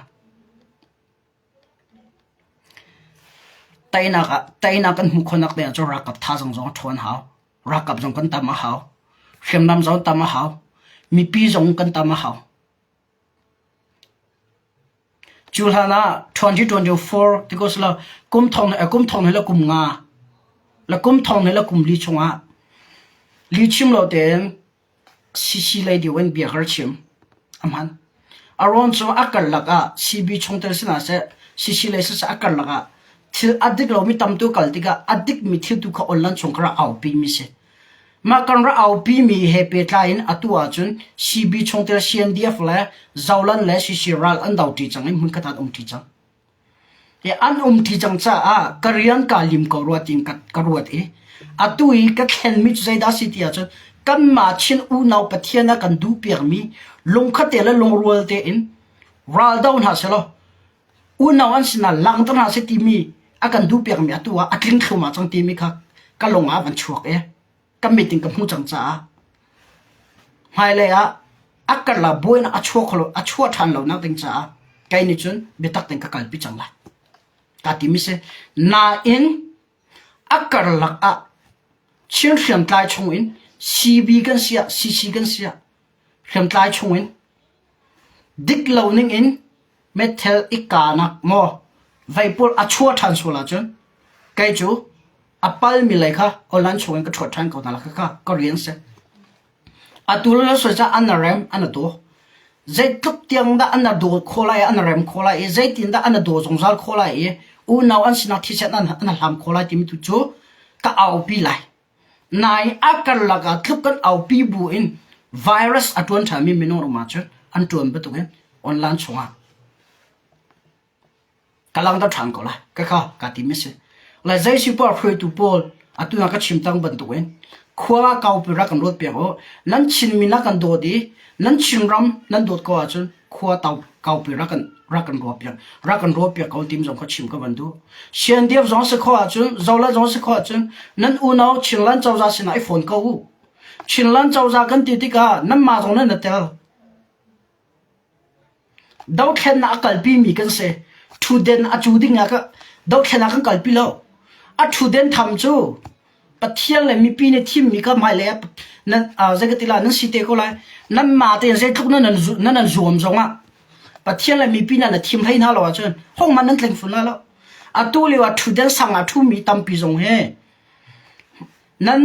Teinak ah teinak kan hmuh khawhnak ding ah cun ralkap thazaang zong a ṭhawn hau. Ralkap zong kan tam a hau. Hriamnam zong tam a hau. Mipi zong kan tam a hau. Cu hlan ah 2024 ti ko selaw kum thong kum thong he le kum nga le kum thong he le kum li chungah li chim lo tein CC lei deuh in bia har chim a hman. A ruang cu a karlak ah CB chungtel si hna seh, CC lei siseh a karlak ah thil a dik lomi tam tu kal tikah a dikmi thil tu kha online chung kha rak aupi mi si. Mah kan rak aupi mi he pehtlai in atu ahcun CB chungtel CNDF le Zolan le CC ral an do ṭi cang i hmunkhat ah an um ṭi cang. An umṭi cang caah ka rian kaa lim ko rua tiin ka ruat i atu i ka thlenmi cu zeidah a si ti ahcun kanmah Chin unau Pathian a kan duhpiakmi lungkhat te le lungrual tein raldo hna sehlaw unau an sinah langhter hna seh timi a kan duhpiakmi atu ah a tling thluahmah cang timi kha ka lung ah a van chuak i ka mit in ka hmuh cang caah hmailei ah a karlak buainak a chuah kho a chuah ṭhan lo nak ding caah kei nih cun biatak tein ka kalpi cang lai ka timi si nain a karlak ah Chin hriamtlai chung in CB kan si ah CC kan si ah hriamtlai chung in dik lo ning in Methel i kanak maw veipawl a chuah ṭhan sual ahcun kei cu a palmi lei kha online chung in ka ṭhuat ṭhan ko hna lai kha ka rian si. Atu le soi ca an rem an daw. Zeitluk tiang dah an daw khawh lai an rem khawh lai i zeitin dah an daw zungzal khawh lai i unau an sinak thisen an an hlam khawh lai timi tu cu ka aupi lai. Nai a karlak ah tluk kan aupi bu in virus a ṭuan ṭhanmi minung ram ahcun an ṭuan bantukin online chungah ka langhter ṭhan ko lai. Ka kha kaa tim a si. Le zei si poah hruaitu pawl atu ah ka chim tang bantukin khua kaupi rak kan ruat piak u. Nan Chinmi na kan dawt i nan Chinram nan dawt ko ahcun khua tau Kaupi rak kan rak kan ruah piak rak kan ruah piak ko tim zong kha chim ka van duh. Siandiap zong si khawh ahcun Zola zong si khawh ahcun nan unau Chinland cozah sinah i phone ko u. Chinland cozah kan ti tikah nanmah zong nan i tel. Dothlennak a kalpimi kan si. Ṭhutden a cu ding ah dothlennak kan kalpi lo. A ṭhutden tham cu Pathian le mipi nih thimmi kha hmailei ah nan zei ka ti lai nan si te ko lai. Nanmah tein zeitluk nan nan nan zuam zongah Pathian le mipi nan thim hlei hna lo ahcun hohmanh nan tleng fun lai lo. Atu lio ah ṭhutden sang ah ṭhumi tampi zong hi nan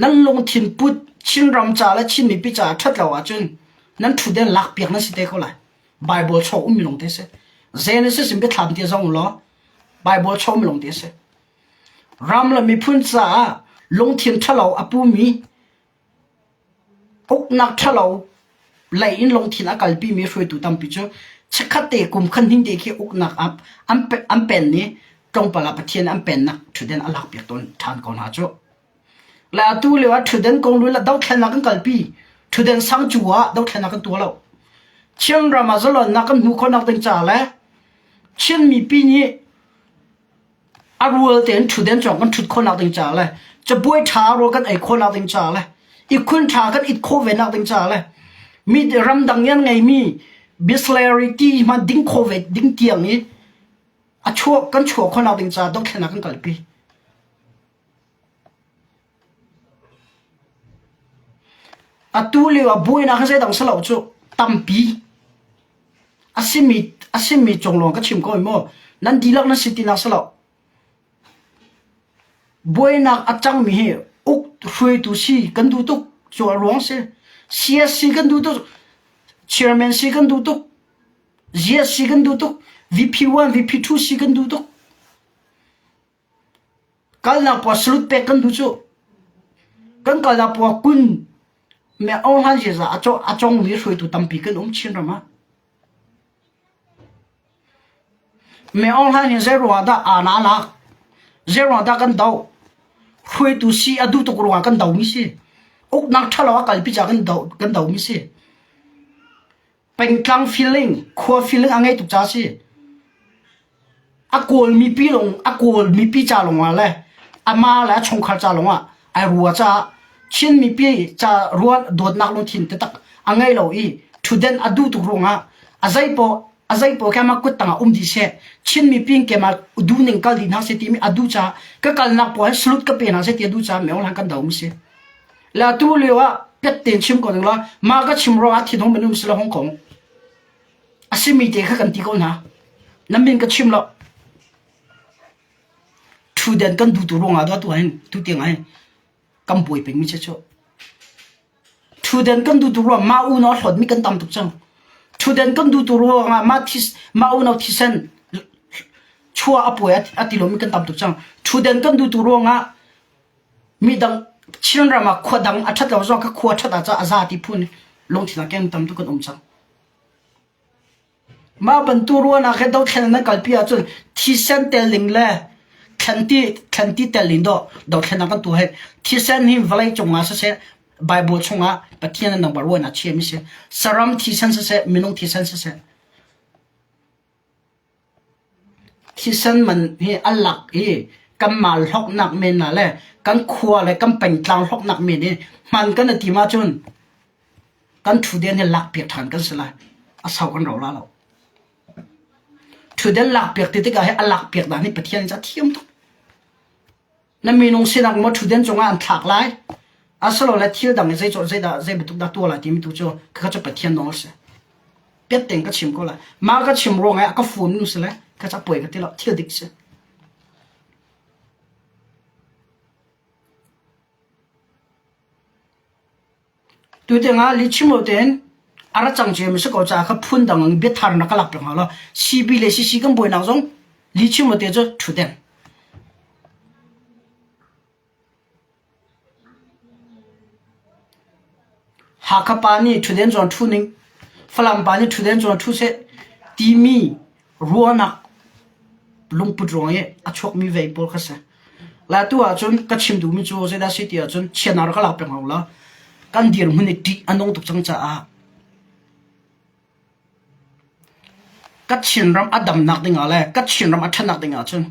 nan lungthin put Chinram ca le Chin mipi caah ṭhat lo ahcun nan ṭhutden lakpiak nan si te ko lai. Bible chung ummi lawng te si. Genesis in biathlam te zong law Bible chung ummi lawng te si. Ram le miphun caah lungthin ṭhalo a pumi uknak ṭhalo lei in lungthin a kalpimi hruaitu tampi cu chikkhat te kum khan hning te khi uknak an an pen ni tlawmpal ah Pathian an pennak ṭhutden a lakpiak tawn ṭhan ko hna cu. Le atu lio ah ṭhutden kong lu le dothlennak kan kalpi. Ṭhutden sang cu ah dothlennak kan tuah lo. Chinram ah zalonnak kan hmuh khawhnak ding ca le Chin mipi nih a rual tein ṭhutden cawng kan ṭhut khawhnak ding ca le cabuai ṭha rawl kan ei khawhnak ding ca le ihkhun ṭha kan it khawh ve nak ding ca le mi ramdang nih an ngeimi Bisleri ti hmanh ding khawh ve ding tiang i a chuah kan chuah khawhnak ding ca dothlennak kan kalpi. Atu lio ah buainak hi zeidang si lo cu tampi a simi a simi cung lawng ka chim ko i mu nan dihlak nan si tinak si lo. Buainak a cangmi hi uk hruaitu si kan duh tuk cu a ruang si. CSC kan duh tuk chairman si kan duh tuk GSC kan duh tuk VP1 VP2 si kan duh tuk. Kalnak puah salut pek kan duh cu. Kan kalnak puah kun me Aung Hlan ziaza a congmi hruaitu tampi kan um Chinram ah. Me Aung Hlan hi zei ruangah dah aa na lak? Zei ruangah dah kan doh? Hruaitu si a duh tuk ruangah kan domi si. Uknak ṭhalo a kalpi caah kan doh kan domi si. Pengtlang feeling, khua feeling a ngei tuk ca si. A kawl mipi lawng a kawl mipi ca lawngah le ama le a chungkhar ca lawngah ai rua caah Chin mipi ca rual dawtnak lungthin taktak a ngei lo i ṭhutden a duh tuk ruangah a zeipaw a zeipaw khi amah kut tangah um dih seh Chin mipi keimah duhning kal dih hna seh timi a duh caah ka kalnak pawl salute ka pe hna seh ti a duh caah Myo Hlang kan do mi si. Le atu lio ah pet tein chim ko ning la mah ka chim ruangah thinhung minung si lo Hong Kong a simi te kha kan ti ko hna. Nan min ka chim lo. Ṭhutden kan duhtu ruangah dah tu hin tu tiang hin kan buai pengmi che cu. Ṭhutden kan duhtu ruang mah unau hlawtmi kan tam tuk cang. Ṭhutden kan duhtu ruangah mah this mah unau thisen chuah a puai a ti lomi kan tam tuk cang. Ṭhutden kan duhtu ruangah midang Chinram ah khua dang a ṭhat lo zong kha khua ṭhat ah a za ti phun lungthin ah keng tam tuk kan um cang. Mah bantuk ruahnak he dothlen nan kalpi ahcun thisen tel ning le thlanti thlanti tel ning dawh dothlennak kan tuah hi thisen hi vawlei cungah siseh Bible chungah Pathian in nangmah ruahnak chiami si saram thisen siseh minung thisen siseh Thisen man hi a lak i kanmah hlawknak men ah le kan khua le kan pengtlang hlawknak men i hman kan i tim ahcun kan ṭhutden hi lakpiak ṭhan kan si lai. A sau kan rau la lo. Ṭhutden lakpiak ti tikah hi a lakpiak dan hi Pathian nih a thiam tuk. Na minung sinak maw ṭhutden cungah an thlak lai asilole thil dang i zei zeidah zei bantuk dah tuah lai timi tu cu khakha cu Pathian nawl a si. Piat tein ka chim ko lai. Mah ka chim ruangah a ka fun nu si le ka ca puai ka ti lo thil dik si. Tutiang ah lihchim lo tein a ra cang ciami si ko caah kha phundang in biathar na ka lak piak hna lo. CB le CC kan buainak zong lihchim lo te cu ṭhutden. Hakha pa nih ṭhutden zawn ṭhu ning, Falam pa nih ṭhutden zawn ṭhu seh timi ruahnak lungput ruang i a chuakmi vei pawl kha si. La tu ahcun ka chim duhmi cu zeidah si ti ahcun chianar ka lak peng lo la kan dirhmun i ṭih a nung tuk cang caah. Ka Chinram a damnak dingah le ka Chinram a ṭhatnak dingah cun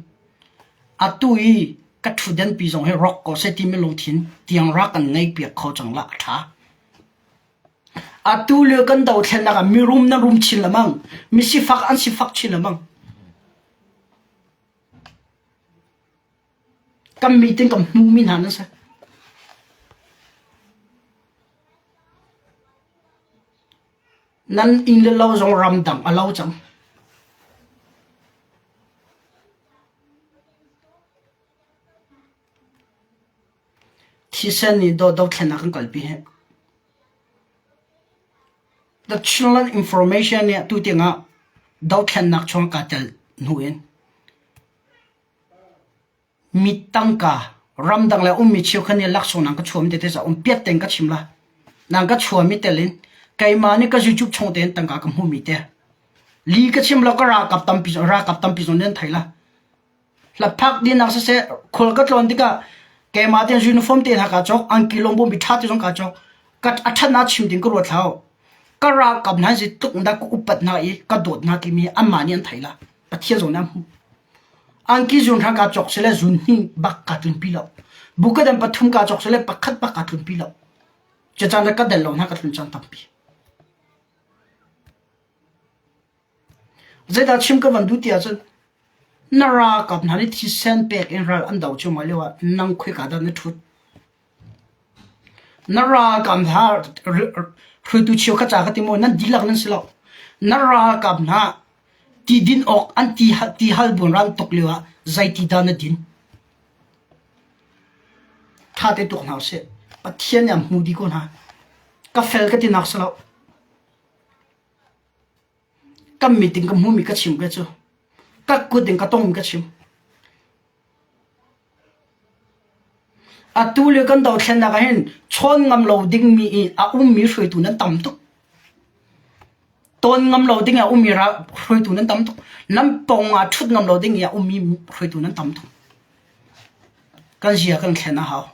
atu i ka ṭhutdenpi zong hi rawk ko seh timi lungthin tiang rak kan ngeihpiak kho cang la a ṭha. Atu lio kan dothlennak ah mirum na rum chin lengmang, misifak an sifak chin lengmang. Kan meeting kan hmumi hna nan si. Nan inn le lo zong ramdang a lo cang. Thisen nih dothlennak kan kalpi hi. The Chinland Information nih atu tiangah dothlennak chung kaa tel hnu in Mi tangka ramdang le ummi cheukhat nih laksawng nan ka chuahmi tete ca um piat tein ka chim la. Nan ka chuahmi tel in keimah nih ka YouTube chung tein tangka ka hmuhmi te. Li ka chim lo ka ralkap tampi ralkap tampi zong nan thei la. Hlaphak dinak siseh khul ka tlawn tikah keimah tein uniform te hna kaa cawk angki lawmbawm bi ṭha te zong kaa cawk. Ka a ṭhatnak chim ding ka ruat hlah. Ka ralkap hna si tluk dah ka upat hna i ka dawt hna timi anmah nih an thei la. Pathian zong nih an hmuh. Angki zun hra kaa cawk sile zun hnih bak kaa tlunpi lo. Bukadan pathum kaa cawk sile pakhat bak kaa tlunpi lo. Cucaan le ka del lo hna ka tlun cang tampi. Zeidah chim ka van duh ti ahcun na ralkap hna nih thisen pek in ral an do cuahmah lio ah nang khoika dah na ṭhut? Na ralkap hna hruaitu cheukhat ca ka ti maw nan dihlak nan si lo. Na ralkap hna ti din awk an ti ti hal buan ran tuk lio ah zeiti dah na din? Ṭha te tuk hna usih. Pathian nih an hmu dih ko hna. Ka fel ka ti nak si lo. Kan mit in ka hmumi ka chim ka cu. Ka kut in ka tongmi ka chim. Atu lio kan dothlennak ah hin chawn ngam lo dingmi i a ummi hruaitu nan tam tuk. Tawn ngam lo ding a ummi hruaitu nan tam tuk. Nan pawng ah ṭhut ngam lo ding i a ummi hruaitu nan tam tuk. Kan zia kan thlen a hau.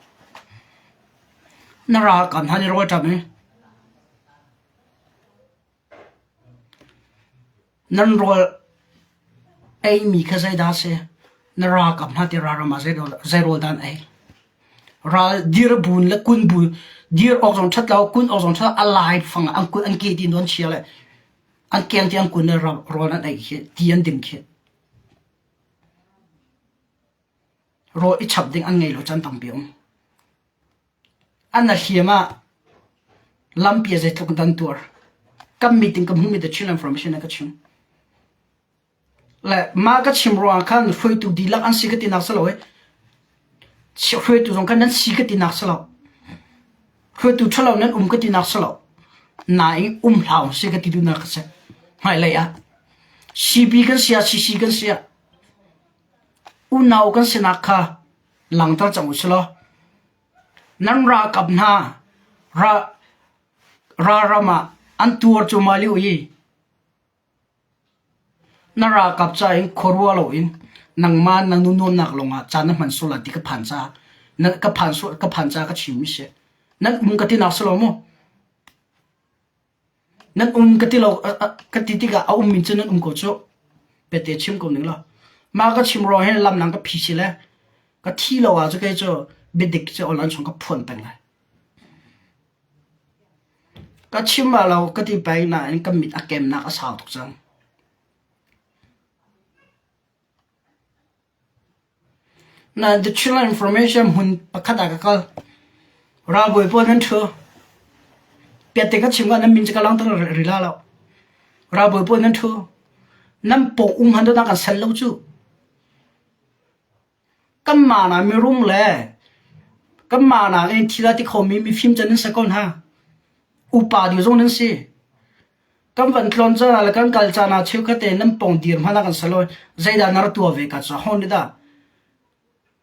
Na ralkap hna nih rawl ṭam i Nan rawl eimi kha zeidah a si? Na ralkap hna ti ralram ah zei rawl dah an ei? Ral dir buin le kun bu dir awk zong ṭhat lo, kun awk zong ṭhat lo, a lai fang ah an kun an ke ti in an chia le an keng ti an kun le rawl an ei khi ti an ding khi. Rawl i chap ding an ngei lo caan tampi a um. An a hliam ah lampi ah zeitluk in dah an tuar. Kan meeting ka hmuhmi the Chin Information ah ka chim. Le mah ka chim ruangah khan hruaitu dihlak an si ka tinak si lo i hruaitu zong khan nan si ka tinak si lo. Hruaitu ṭhalo nan um ka tinak si lo. Nain um hlah si ka ti duhnak ka si. Hmailei ah CB kan si ah CC kan si ah unau kan sinak kha langhter cang u sih law nan ralkap hna ralram ah an tuar cuahmah lio i na ralkap ca in khuaruah loin nangmah na nunuamnak lawngah caan na hman sual lai ti ka phan caah ka phan sual ka phan caah ka chimmi si. Nan um ka tinak si lo mu. Nan um ka ti lo ka ti tikah a ummi cu nan um ko cuh. Pete chim ko ning law. Mah ka chim ruang hin lam nang ka phi si le ka thi lo ah cu kei cu biadik cu online chung ka phuan peng lai. Ka chim ah lo ka ti peng nain ka mit a kemnak a sau tuk cang. Na The Chinland Information hmun pakhat ah ka kal. Ralbawi pawl nan ṭhu. Piatte ka chim ah nan min cu ka langhter rih la lo. Ralbawi pawl nan ṭhu. Nan pawng um han dah kan sel lo cu. Kanmah na mirum le kanmah na in thil a ti khomi mifim cu nan si ko hna. Upa deuh zong nan si. Kan van tlawn caan ah le kan kal caan ah cheukhat te nan pawng dir hmanh ah kan si lo. Zeidah na ra tuah ve ka cu ho nih dah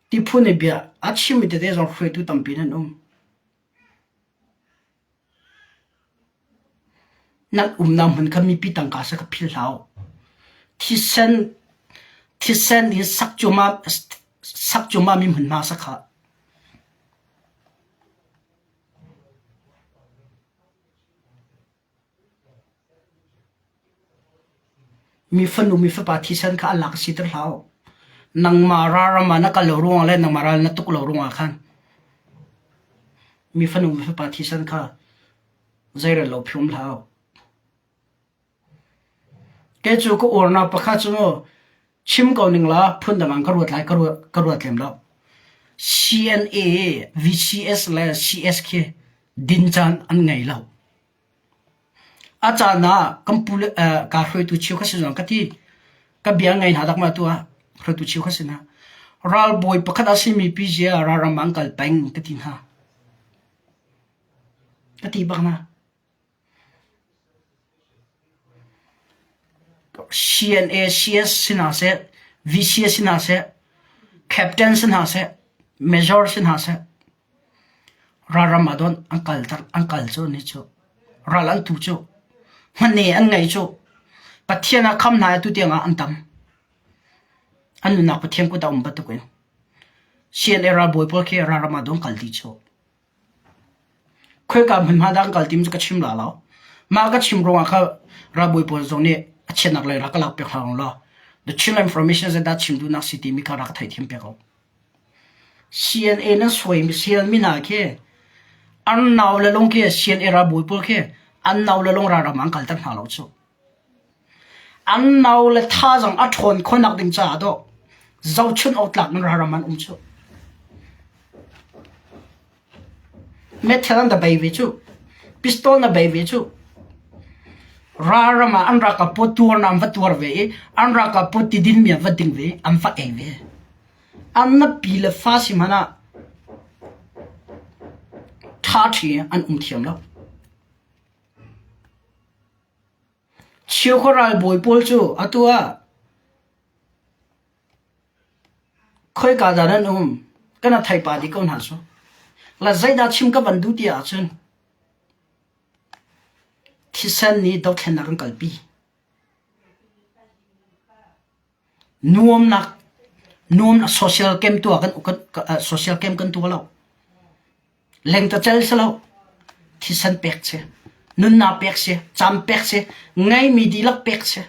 ti phun i bia a chimmi tete zong hruaitu tampi nan um. Nan umnak hmun kha mipi tangka sa kha philh hlah u. Thisen thisen in sak cuahmah sak cuahmah mi hmunhma sa kha. Mi fanu mi fapa thisen kha a lak siter hlah u. Nangmah ralram ah na kal lo ruangah le nangmah ral na tuk lo ruangah khan mi fanu mi fapa thisen kha zeirel lo phium hlah u. Kei cu ka uarnak pakhat cu mu chim ko ning la phundang ah ka ruat lai ka ruat, ka ruat lem lo. CNA, VCS le CS khi din caan an ngei lo. A caan ah kan pu le uh, ka hruaitu cheu kha si zong ka ti. Ka bia ngai hna dak ma tu ah hruaitu cheu kha si hna. Ralbawi pakhat a simi pi zia ralram ah an kal peng ka ti hna. Ka ti bak hna. CNA CS si hna seh, VCS si hna seh, Captain si hna seh, Major si hna seh, ralram ah dawn an kal an kal cu ni cu ral an tu cu hmane an ngei cu Pathian ah kham hna i tutiang ah an tam. An nunnak Pathian kut ah um bantuk in CNA ralbawi pawl khi ralram ah dawn kal dih cu. Khoika hmunhma dah an kal tim cu ka chim la lo. Mah ka chim ruangah kha ralbawi pawl zong nih a chiatnak lei rak ka lak piak hlah law the Chin information zeidah chim duhnak si timi kha rak ka theithiam piak ko. CNA nan suaimi sialmi hna khi an nau le lung khi CNA ralbawi pawl khi an nau le lung ralram an kalter hna lo cu. An nau le thazaang a ṭhawn khawhnak ding caah dawh zohchunh awk tlak in ralram an um cu. Meithal an da bei ve cu. Pistol na bei ve cu. Ralram ah an ralkap pawl tuarnak an va tuar ve i an ralkap pawl tidin mi an va ding ve an va ei ve. An na pi le fa si hmanh ah ṭhaṭhi an um thiam lo. Chiakhua ralbawi pawl cu atu ah khoika dah nan um? Kan a thei pah dih ko hna cu. La zeidah chim ka van duh ti ahcun thisen nih dothlennak an kalpi. Nuamnak nuam social camp tuah kan social camp kan tuah lo. Lengtacel si lo. Thisen pek si. Nunnak pek si. Cam pek si. Ngeimi dihlak pek si.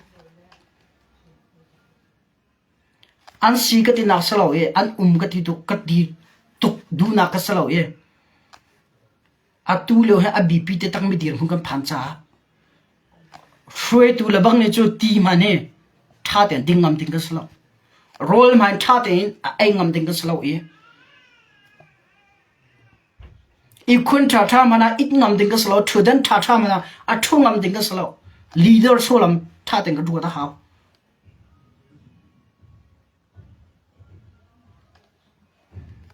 An si ka tinak si lo i an um ka ti tuk ka ti tuk duhnak ka si lo i atu lio hi a bipi te takmi dirhmun kan phan caah hruaitu le bang nih cu ti hmanh hi ṭha tein ding ngam ding kan si lo. Rawl hmanh ṭha tein a ei ngam ding kan si lo i Ihkhun ṭhaṭha hmanh ah it ngam ding ka si lo, ṭhutdan ṭhaṭha hmanh ah a ṭhu ngam ding ka si lo. Leader sullam ṭha tein ka ruat a hau.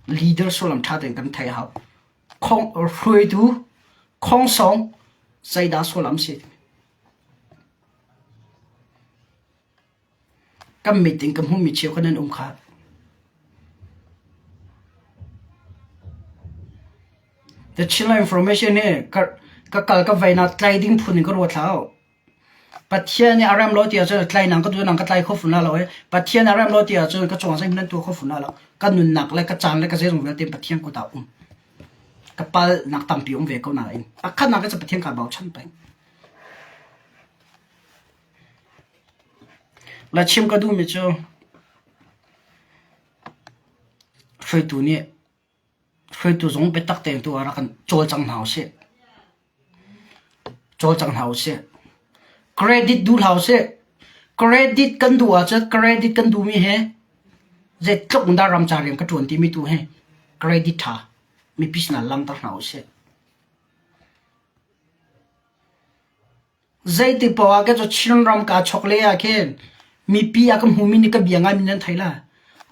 Leader sullam ṭha tein kan theih a hau. Khong, hruaitu, khongsong, zeidah sullam si? Kan mit in ka hmuhmi cheukhat nan um kha. The Chinland Information hi ka, ka kal ka vei nak tlai ding phun in ka ruat hlah. Pathian nih a rem lo ti ahcun tlai nang ka tu nang ka tlai kho fun la lo i Pathian a rem lo ti ahcun ka cawng zeihmanh nan tuah kho fun la lo. Ka nunnak le ka caan le ka zeizong vialte Pathian kut ah um. Ka pal nak tampi um ve ko nain pakhatnak cu Pathian kaa bochan peng. La chim ka duhmi cu hruaitu nih hruaitu zong biatak tein tu ah rak kan cawlcang hna usih. Cawlcang hna usih. Credit duh hlah usih. Credit kan duh ahcun credit kan duhmi he zeitluk in dah ramcar rian ka ṭuan timi tu hi credit ṭha mipi sinah langhter hna usih. Zeiti poah ah khin Chinram kaa chok lei ah khin mipi a ka hmumi nih ka bia ngaimi nan thei lai.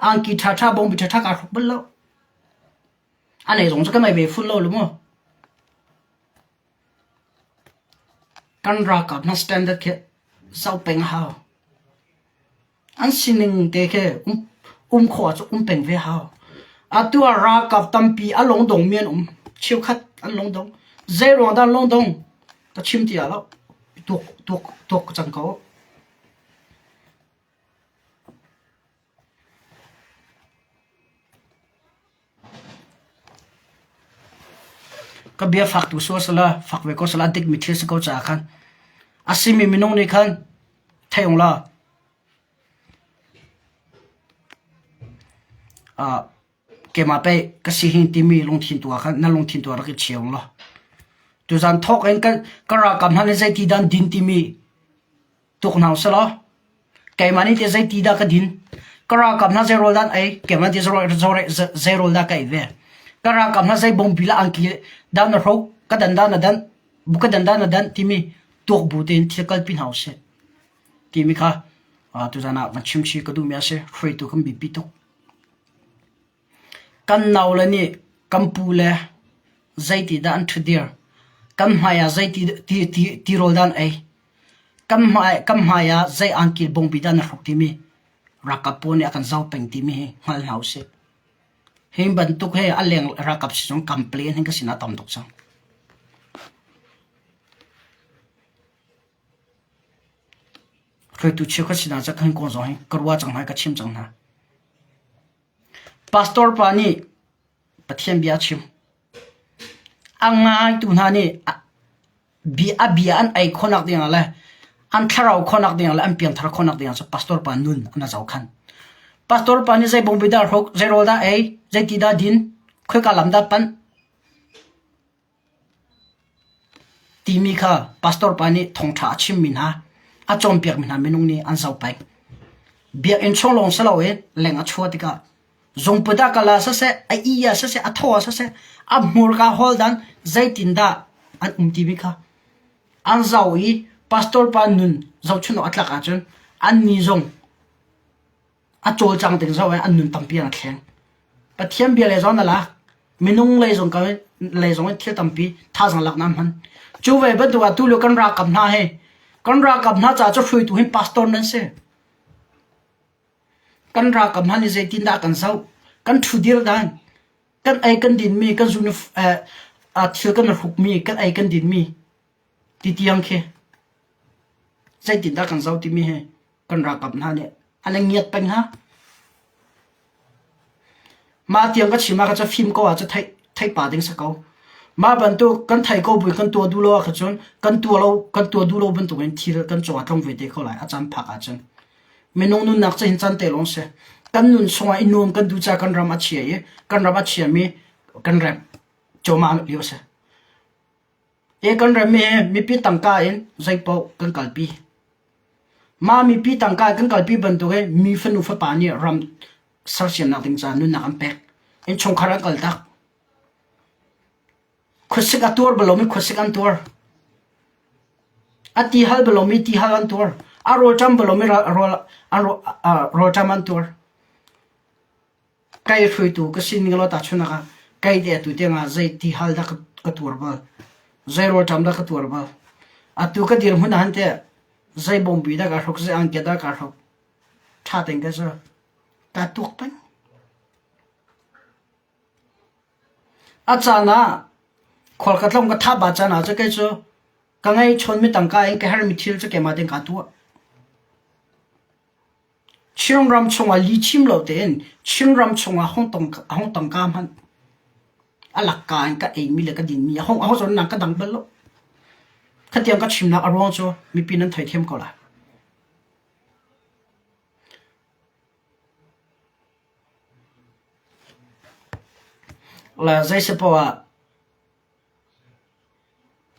Angki ṭhaṭha bawngbi ṭhaṭha kaa hruk bal lo. A nei zong cu ka nei ve fun lo lu mu. Kan ralkap hna standard khi zoh peng a hau. An sining te khi um khawh ahcun um peng ve hau. Atu ah ralkap tampi a lungdongmi an um. Cheukhat an lungdong. Zei ruang dah an lungdong? Ka chim ti ah lo. Tuak, tuak, tuak cang ko. Ka bia fak tu sual sala fak ve ko sala a dikmi thil si ko caah khan a simi minung nih khan thei ung la. Keimah pei ka si hi timi lungthin tu ah khan na lungthin tu ah rak i cheu law. Tuzan thawk in ka, ka ralkap hna nih zeiti dah an din timi tuk hna usih law keimah nih teh zeiti dah ka din. Ka ralkap hna zei rawl dah an ei, keimah nih teh zei rawl dah ka ei ve. Ka ralkap hna zei bawngbi le angki dah na hruk, ka dan dah na danh, ka dan dah na danh timi tuak bu tein thil kalpi hna usih timi kha tuzan ah van chim chih ka duhmi a si. Hruaitu kan biapi tuk. Kan naule nih kan pule zeitidah an ṭhutdir, kan hmaiah zeiti tirawl dah an ei, kan hmaiah zei angki bawngbi dah an hruk timi ralkap pawl nih a kan zoh peng timi hi hngal hna usih. Hi bantuk hi a leng ralkap si zong complain hi ka sinah a tam tuk cang. Hruaitu cheukhat sinah cun kan kong zong hi ka ruah cang hna i ka chim cang hna. Pastor pa nih Pathian bia a chim. A ngaitu hna nih a bia an ei khawhnak dingah le an thlarau khawhnak dingah le an piangthar khawhnak dingah cu pastor pa nun an zohkhan. Pastor pa nih zei bawngbi dah hruk, zei rawl dah ei, zei ti dah din, khoika lam dah panh, Timi kha pastor pa nih thawngṭha a chimmi hna, a cawnpiakmi hna minung nih an zoh peng. Biakinn chung lawng si loin leng a chuah tikah zungput ah kal ah siseh, a ih ah siseh, a thaw ah siseh, a hmurka hawl dan zeitindah an um timi kha an zoh i pastor pa nun zohchunh awk a tlak ahcun annih zong a cawlcang ding zoh in an nun tampi an a thleng. Pathian bia lei zong na lak, minung lei zong lei zong in thil tampi thazaang lak na hman. Cu ve bantuk ah tulio kan ralkap hna hi kan ralkap hna caah cu hruaitu hin pastor nan si. Kan ralkap hna nih zeitindah kan zoh, kan ṭhudir dan, kan ei kan dinmi, kan zun thil kan hrukmi, kan ei kan dinmi ti tiang khi zeitindah kan zoh timi hi kan ralkap hna nih an i ngiat peng hnga. Mah tiang ka chim ah ka fim ko ah cu theih theih pa ding si ko. Mah bantuk kan thei ko buin kan tuah duh lo ah kha cun kan tuah lo kan tuah duh lo bantuk in thil kan cung ah tlung ve te ko lai a caan phak ahcun. Minung nunnak cu hin caan te lawng si. Kan nun chungah i nuam kan duh caah kan ram a chia i kan ram a chiami kan remh cuahmah lio a si. Hi kan ram hi mipi tangka in zeipaoh kan kalpi. Mah mipi tangka in kan kalpi bantuk hi mi fanu fapa nih ram sersiamnak ding caah nunnak an pek. Innchungkhar an kaltak. Khuasik a tuar bal lomi khuasik an tuar. A ti hal bal lomi ti hal an tuar. A rawlṭam bal lomi rawlṭam an tuar. Kai hruaitu ka sining law tahchunhnak ah kai te atu tiangah zei ti hal dah ka tuar bal, zei rawlṭam dah ka tuar bal. Atu ka dirhmun ah hin teh zei bawmpi dah kaa hruk, zei angki dah kaa hruk, ṭha tein ka ser. Kaa tuak peng. A caan ah khual ka tlawng ka thaba caan ah cu kei cu ka ngeihchawnmi tangka in ka herhmi thil cu keimah tein kaa tuah. Chinram chungah lihchim lo tein Chinram chungah hung tongka hmanh a lakka in ka eimi le ka dinmi a hung aho zawn ka dang bal lo. Khatiang ka chimnak a ruang cu mipi nan theithiam ko lai. La zei si poah ah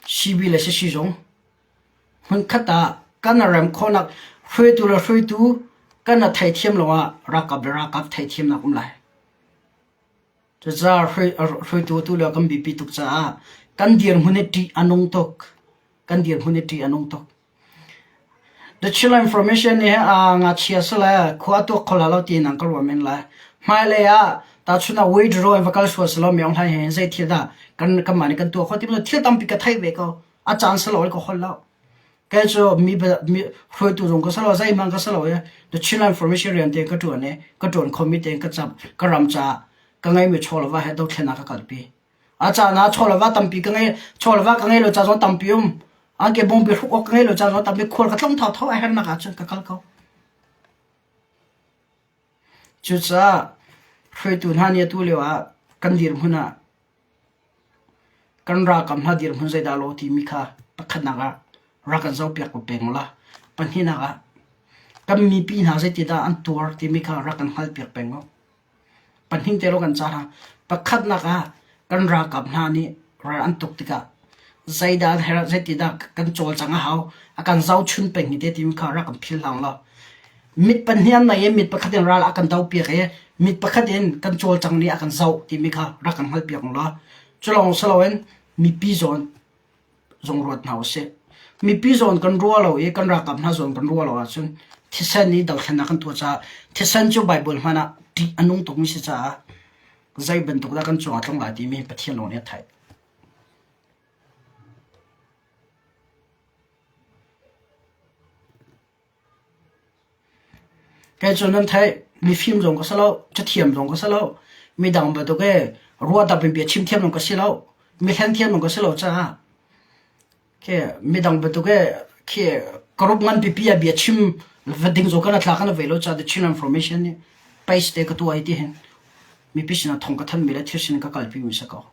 CB le sizung hmunkhat ah kan rem khawhnak hruaitu le hruaitu kan i theithiam lawngah ralkap le ralkap theithiamnak um lai. Cucaah hruaitu tu le kan biapi tuk caah kan dirhmun hi ṭih a nung tuk. Kan dirhmun hi ṭih a nung tuk. The Chin Information nih ngakchia si le khua tuak kho lo tiin an ka ruah men lai. Hmailei ah tahchun ah withdraw in va kal sual selaw Myaung Hlaing he zei thil dah kan kanmah nih kan tuah khawh ti thil tampi ka theih ve ko. A caan si lo ka holh lo. Kei cu mi mi hruaitu zong ka si lo zeihmanh ka si lo i The Chin Information rian te ka ṭuan i ka ṭuan khomi tein ka cap ka ram caah ka ngeimi chaw le va he dothlennak ka kalpi. A caan ah chaw le va tampi ka ngei chaw le va ka ngei lo ca zong tampi um. An ke bawngbi hruk awk ka ngei lo ca zong tampi khual ka tlong thotho a hernak ahcun ka kal ko. Cucaah hruaitu hna nih atu lio ah kan dirhmun ah kan ralkap hna dirhmun zeidah lo timi kha pakhatnak ah rak kan zohpiak ko peng la. Pahnihnak ah kan mipi hna zeitidah an tuar timi kha rak kan hngalhpiak peng u. Pahnih te lo kan ca hna. Pakhatnak ah kan ralkap hna nih ral an tuk tikah zeidah an herh, zeitidah kan cawlcangh a hau, a kan zohchun peng hi te timi kha rak kan philh hlah law. Mit pahnih an nei i mit pakhat in ral a kan dohpiak i mit pakhat in kan cawlcangh nih a kan zoh timi kha rak kan hngalhpiak law. Cu lawng si loin mipi zawn zong ruat hna usih. Mipi zawn kan ruah lo i kan ralkap hna zawn kan ruah lo ahcun thisen i dothlennak kan tuah caah thisen cu Baibal hmanh ah ṭih a nung tukmi si caah zei bantuk dah kan cungah tlung lai timi Pathian lawng nih a theih. Kei cu nan theih, mifim zong ka si lo, cathiam zong ka si lo, midang bantuk i ruahdap in bia chim thiam zong ka si lo, mi hlen thiam zong ka si lo caah khi midang bantuk i khi group ngan pipi ah bia chim va ding zong kan thla kan ve lo caah The Chin Information nih page te ka tuah i ti hin mipi sinah thong ka thanmi le thil sin ka kalpi mi si ko.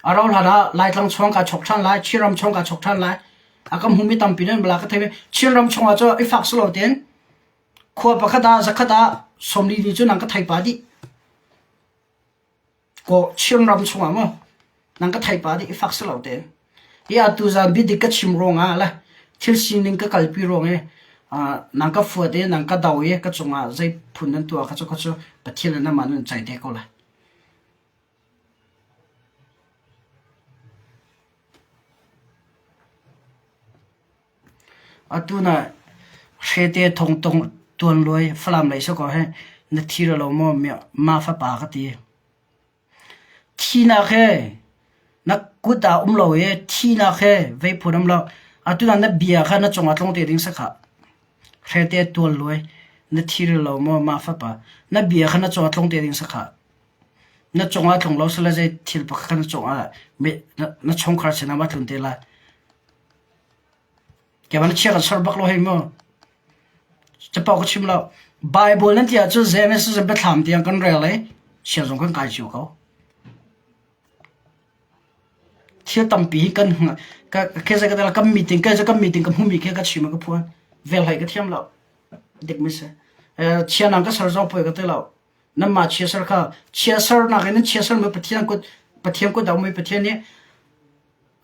A rauhhlan ah Laitlang chung kaa chok ṭhan lai, Chinram chung kaa chok ṭhan lai. A ka hmumi tampi nan bala ka thei. Chinram chungah cu i fak silo tein khua pakhat ah zakhat ah 40 ni cu nang ka thei pa dih. Ko Chinram chungah maw nang ka thei pa dih i fak silo tein. Hi atu zan biadik ka chim ruangah le thil sining ka kalpi ruang i nang ka fuat i nang ka do i ka cungah zei phun nan tuah kha cu kha cu Pathian le nangmah nan cai te ko lai. Atu na hrete thong tong tuan luai Falam lei si ko he na thi lo maw ma fapa ka ti. Thinak he na kut ah um lo i thinak he vei phun um lo. Atu na bia kha na cungah tlung te ding si khah. Hrete tual luai na thi lo maw ma fapa na bia kha na cungah tlung te ding si khah. Na cungah tlung lo sile zei thil pakhat kha na cungah na chungkhar sinah ma tlun te lai. Keimah na chia kan ser bak lo hei mu. Capo ka chim lo. Bible nan ti ahcun Genesis in biathlam tiang kan rel i chia zong kan kai cio ko. Thil tampi hi kan ka ka kan meeting ka kan meeting ka hmumi khi ka chim ka phuan. Vel hlei ka thiam lo. Dik mi si. Chia nang ka ser zong poi ka te lo. Nanmah chiaser kha chiasernak in nan chiaser mi Pathian kut Pathian kut a ummi Pathian nih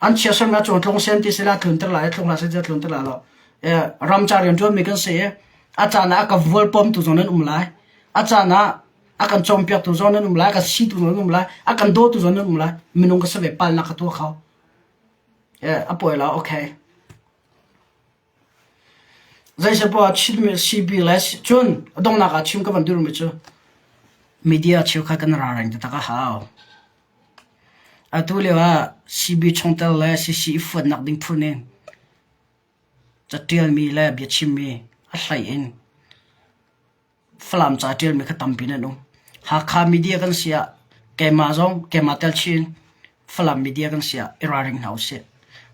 an chiaser mi a tlung sen ti sila tlunter lai tlung hlah seh tlunter lai lo. Ramcar rian ṭuanmi kan si i a caan ah a ka vualpawmtu zong nan um lai. A caan ah a kan cawnpiaktu zong nan um lai, a kan situ zong nan um lai, a kan dawtu zong nan um lai. Minung ka si ve palnak ka tuah kho. A pawi lo, okay. Zeisepoah Chinmi CB le cun a donghnak ah chim ka van duhmi cu media cheukhat kan ralring taktak a hau. Atu lio ah CB chungtel le CC i fuatnak ding phun in caṭialmi le biachimmi a hlei in Falam ca ṭialmi kha tampi nan um. Hakha media kan si ah keimah zong keimah tel chin Falam media kan si ah i ralring hna usih.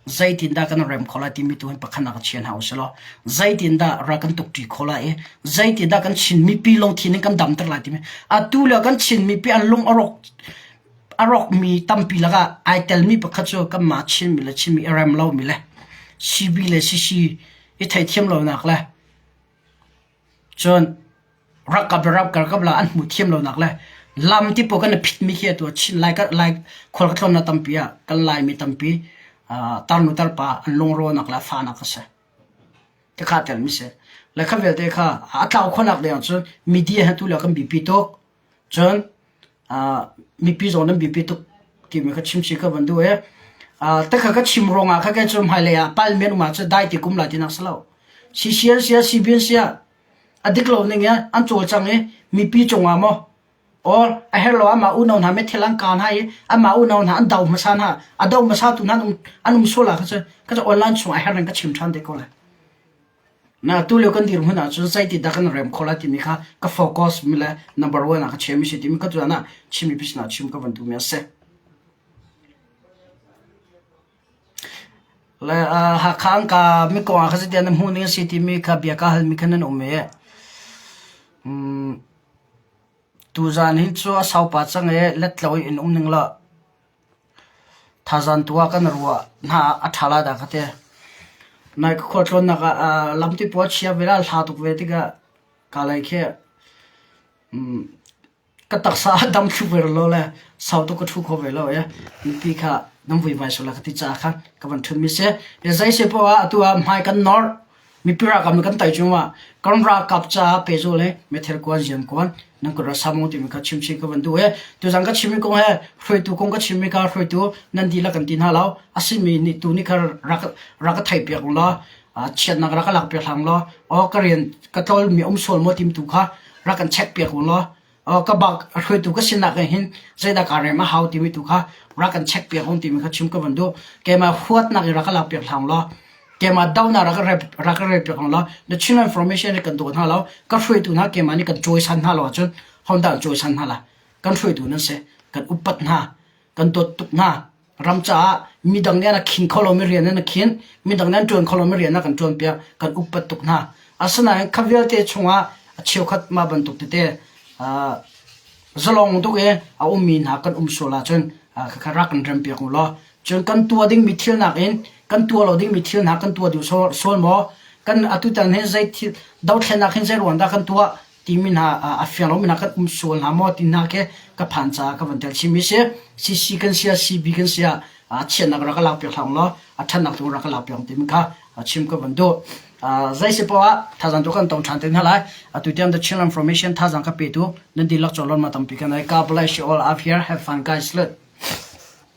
Zeitindah kan rem khawh lai timi tu hin pakhat ah ka chia hna usih law zeitindah ral kan tuk ṭi khawh lai i zeitindah kan Chin mipi lungthin in kan damter lai timi atu le kan Chin mipi an lung a rawk a rawkmi tampi lakah ai telmi pakhat cu kanmah Chinmi le Chinmi i rem lomi le CB le CC i theithiam lonak le Cun ralkap le ralkap la an hmuh thiam lonak le lam ti pawl kan i phitmi khi atu Chin Lai Lai khual ka tlawnnak tampi ah kan Laimi tampi tarnu tarpa an lungrawnak le fahnak a si. Khakha telmi si. Le kha vialte kha a tlau khawhnak ding ahcun media hi tu le kan biapi tuk. Cun mipi zong nan biapi tuk timi kha chimchih ka van duh i takha ka chim ruangah kha kei cu hmailei ah palmi an um ahcun dai ti kum lai tinak si lo. CCN sia CBN sia a dik lo ning in an cawlcang i mipi cungah maw or a herh lo amah unau hna methil an ka hna i amah unau hna an do hmasa hna a do hmasa tu hna an um an um sual ah kha cun kha cu online chung a herh ning ka chim ṭhan te ko lai. Na tu lio kan dirhmun ahcun zeiti dah kan rem khawh lai timi kha ka focus mi le number one ah ka chiami si timi ka tuan ah chimmi pi sinah chim ka van duhmi a si. Le Hakha an ka mi kong ah kha zeitiah na hmuh ning a si timi kha bia ka halmi kha nan um i tuzaan hi cu a saupa cang i letlo in um ning law Thazaan tu ah kan ruah hna a ṭha lai dah ka ti. Nai ka khualtlawnnak ah lampi pawl a chia ve la, a hla tuk ve tikah ka lei khi. Ka taksa a dam thlu ve lo le sau tuk ka ṭhu kho ve lo i mipi kha nan vuivai sual lai ka ti caah khan ka van ṭhutmi si. Zei si poah ah atu ah hmai kan nor. Mipi ralkap nih kan tai cungah kan ralkap caah pehzul i meithal kuan ziam kuan nan kut rak sam u timi kha chimchin ka van duh i tuzan ka chimmi kong he hruaitu kong ka chimmi kha hruaitu nan dihlak kan ti hna lo. A simi nih tu nih kha rak rak ka theihpiak u law chiatnak rak ka lakpiak hlang law aw ka rian ka tlolmi um sual maw tim tu kha rak kan check piak u law ka bak hruaitu ka sinak ah hin zeidah kaa rem a hau timi tu kha rak kan check piak un timi kha chim ka van duh. Keimah huatnak in rak ka lak piak hlang law keimah donak rak ka rep rak ka rel piak hlang law na Chin information nih kan daw hna lo ka hruaitu hna keimah nih kan cawisan hna lo ahcun Honda an cawisan hna la kan hruaitu nan si kan upat hna kan dawt tuk hna. Ram caah midang nih an a khin kho lomi rian an a khin, midang nih an ṭuan kho lomi rian a kan ṭuanpiak, kan upat tuk hna. Asinain kha vialte chungah a cheukhat mah bantuk tete uh, zalong tuk i a ummi hna kan um sual ahcun uh, khakha rak kan rempiak u law cun kan tuah dingmi thil nakin kan tuah lo dingmi thil hna kan tuah duh sual maw kan atutan hin zei thil dothlennak hin zei ruang dah kan tuah timi hna a fiang lomi hna kan um sual hna maw ti hna khi ka phan caah ka van tel chimmi si. CC kan sia CB kan sia chiatnak rak ka lak piak hlah law a ṭhatnak tu rak ka lak piak timi kha chim ka van duh. Zei si poah ah thazang tu kan tong ṭhan te hna lai. Atu tiang the Chinland Information thazang ka pe tu nan dihlak cawlon ma tampi kan ai. God bless you all up here. Have fun guys. Salute.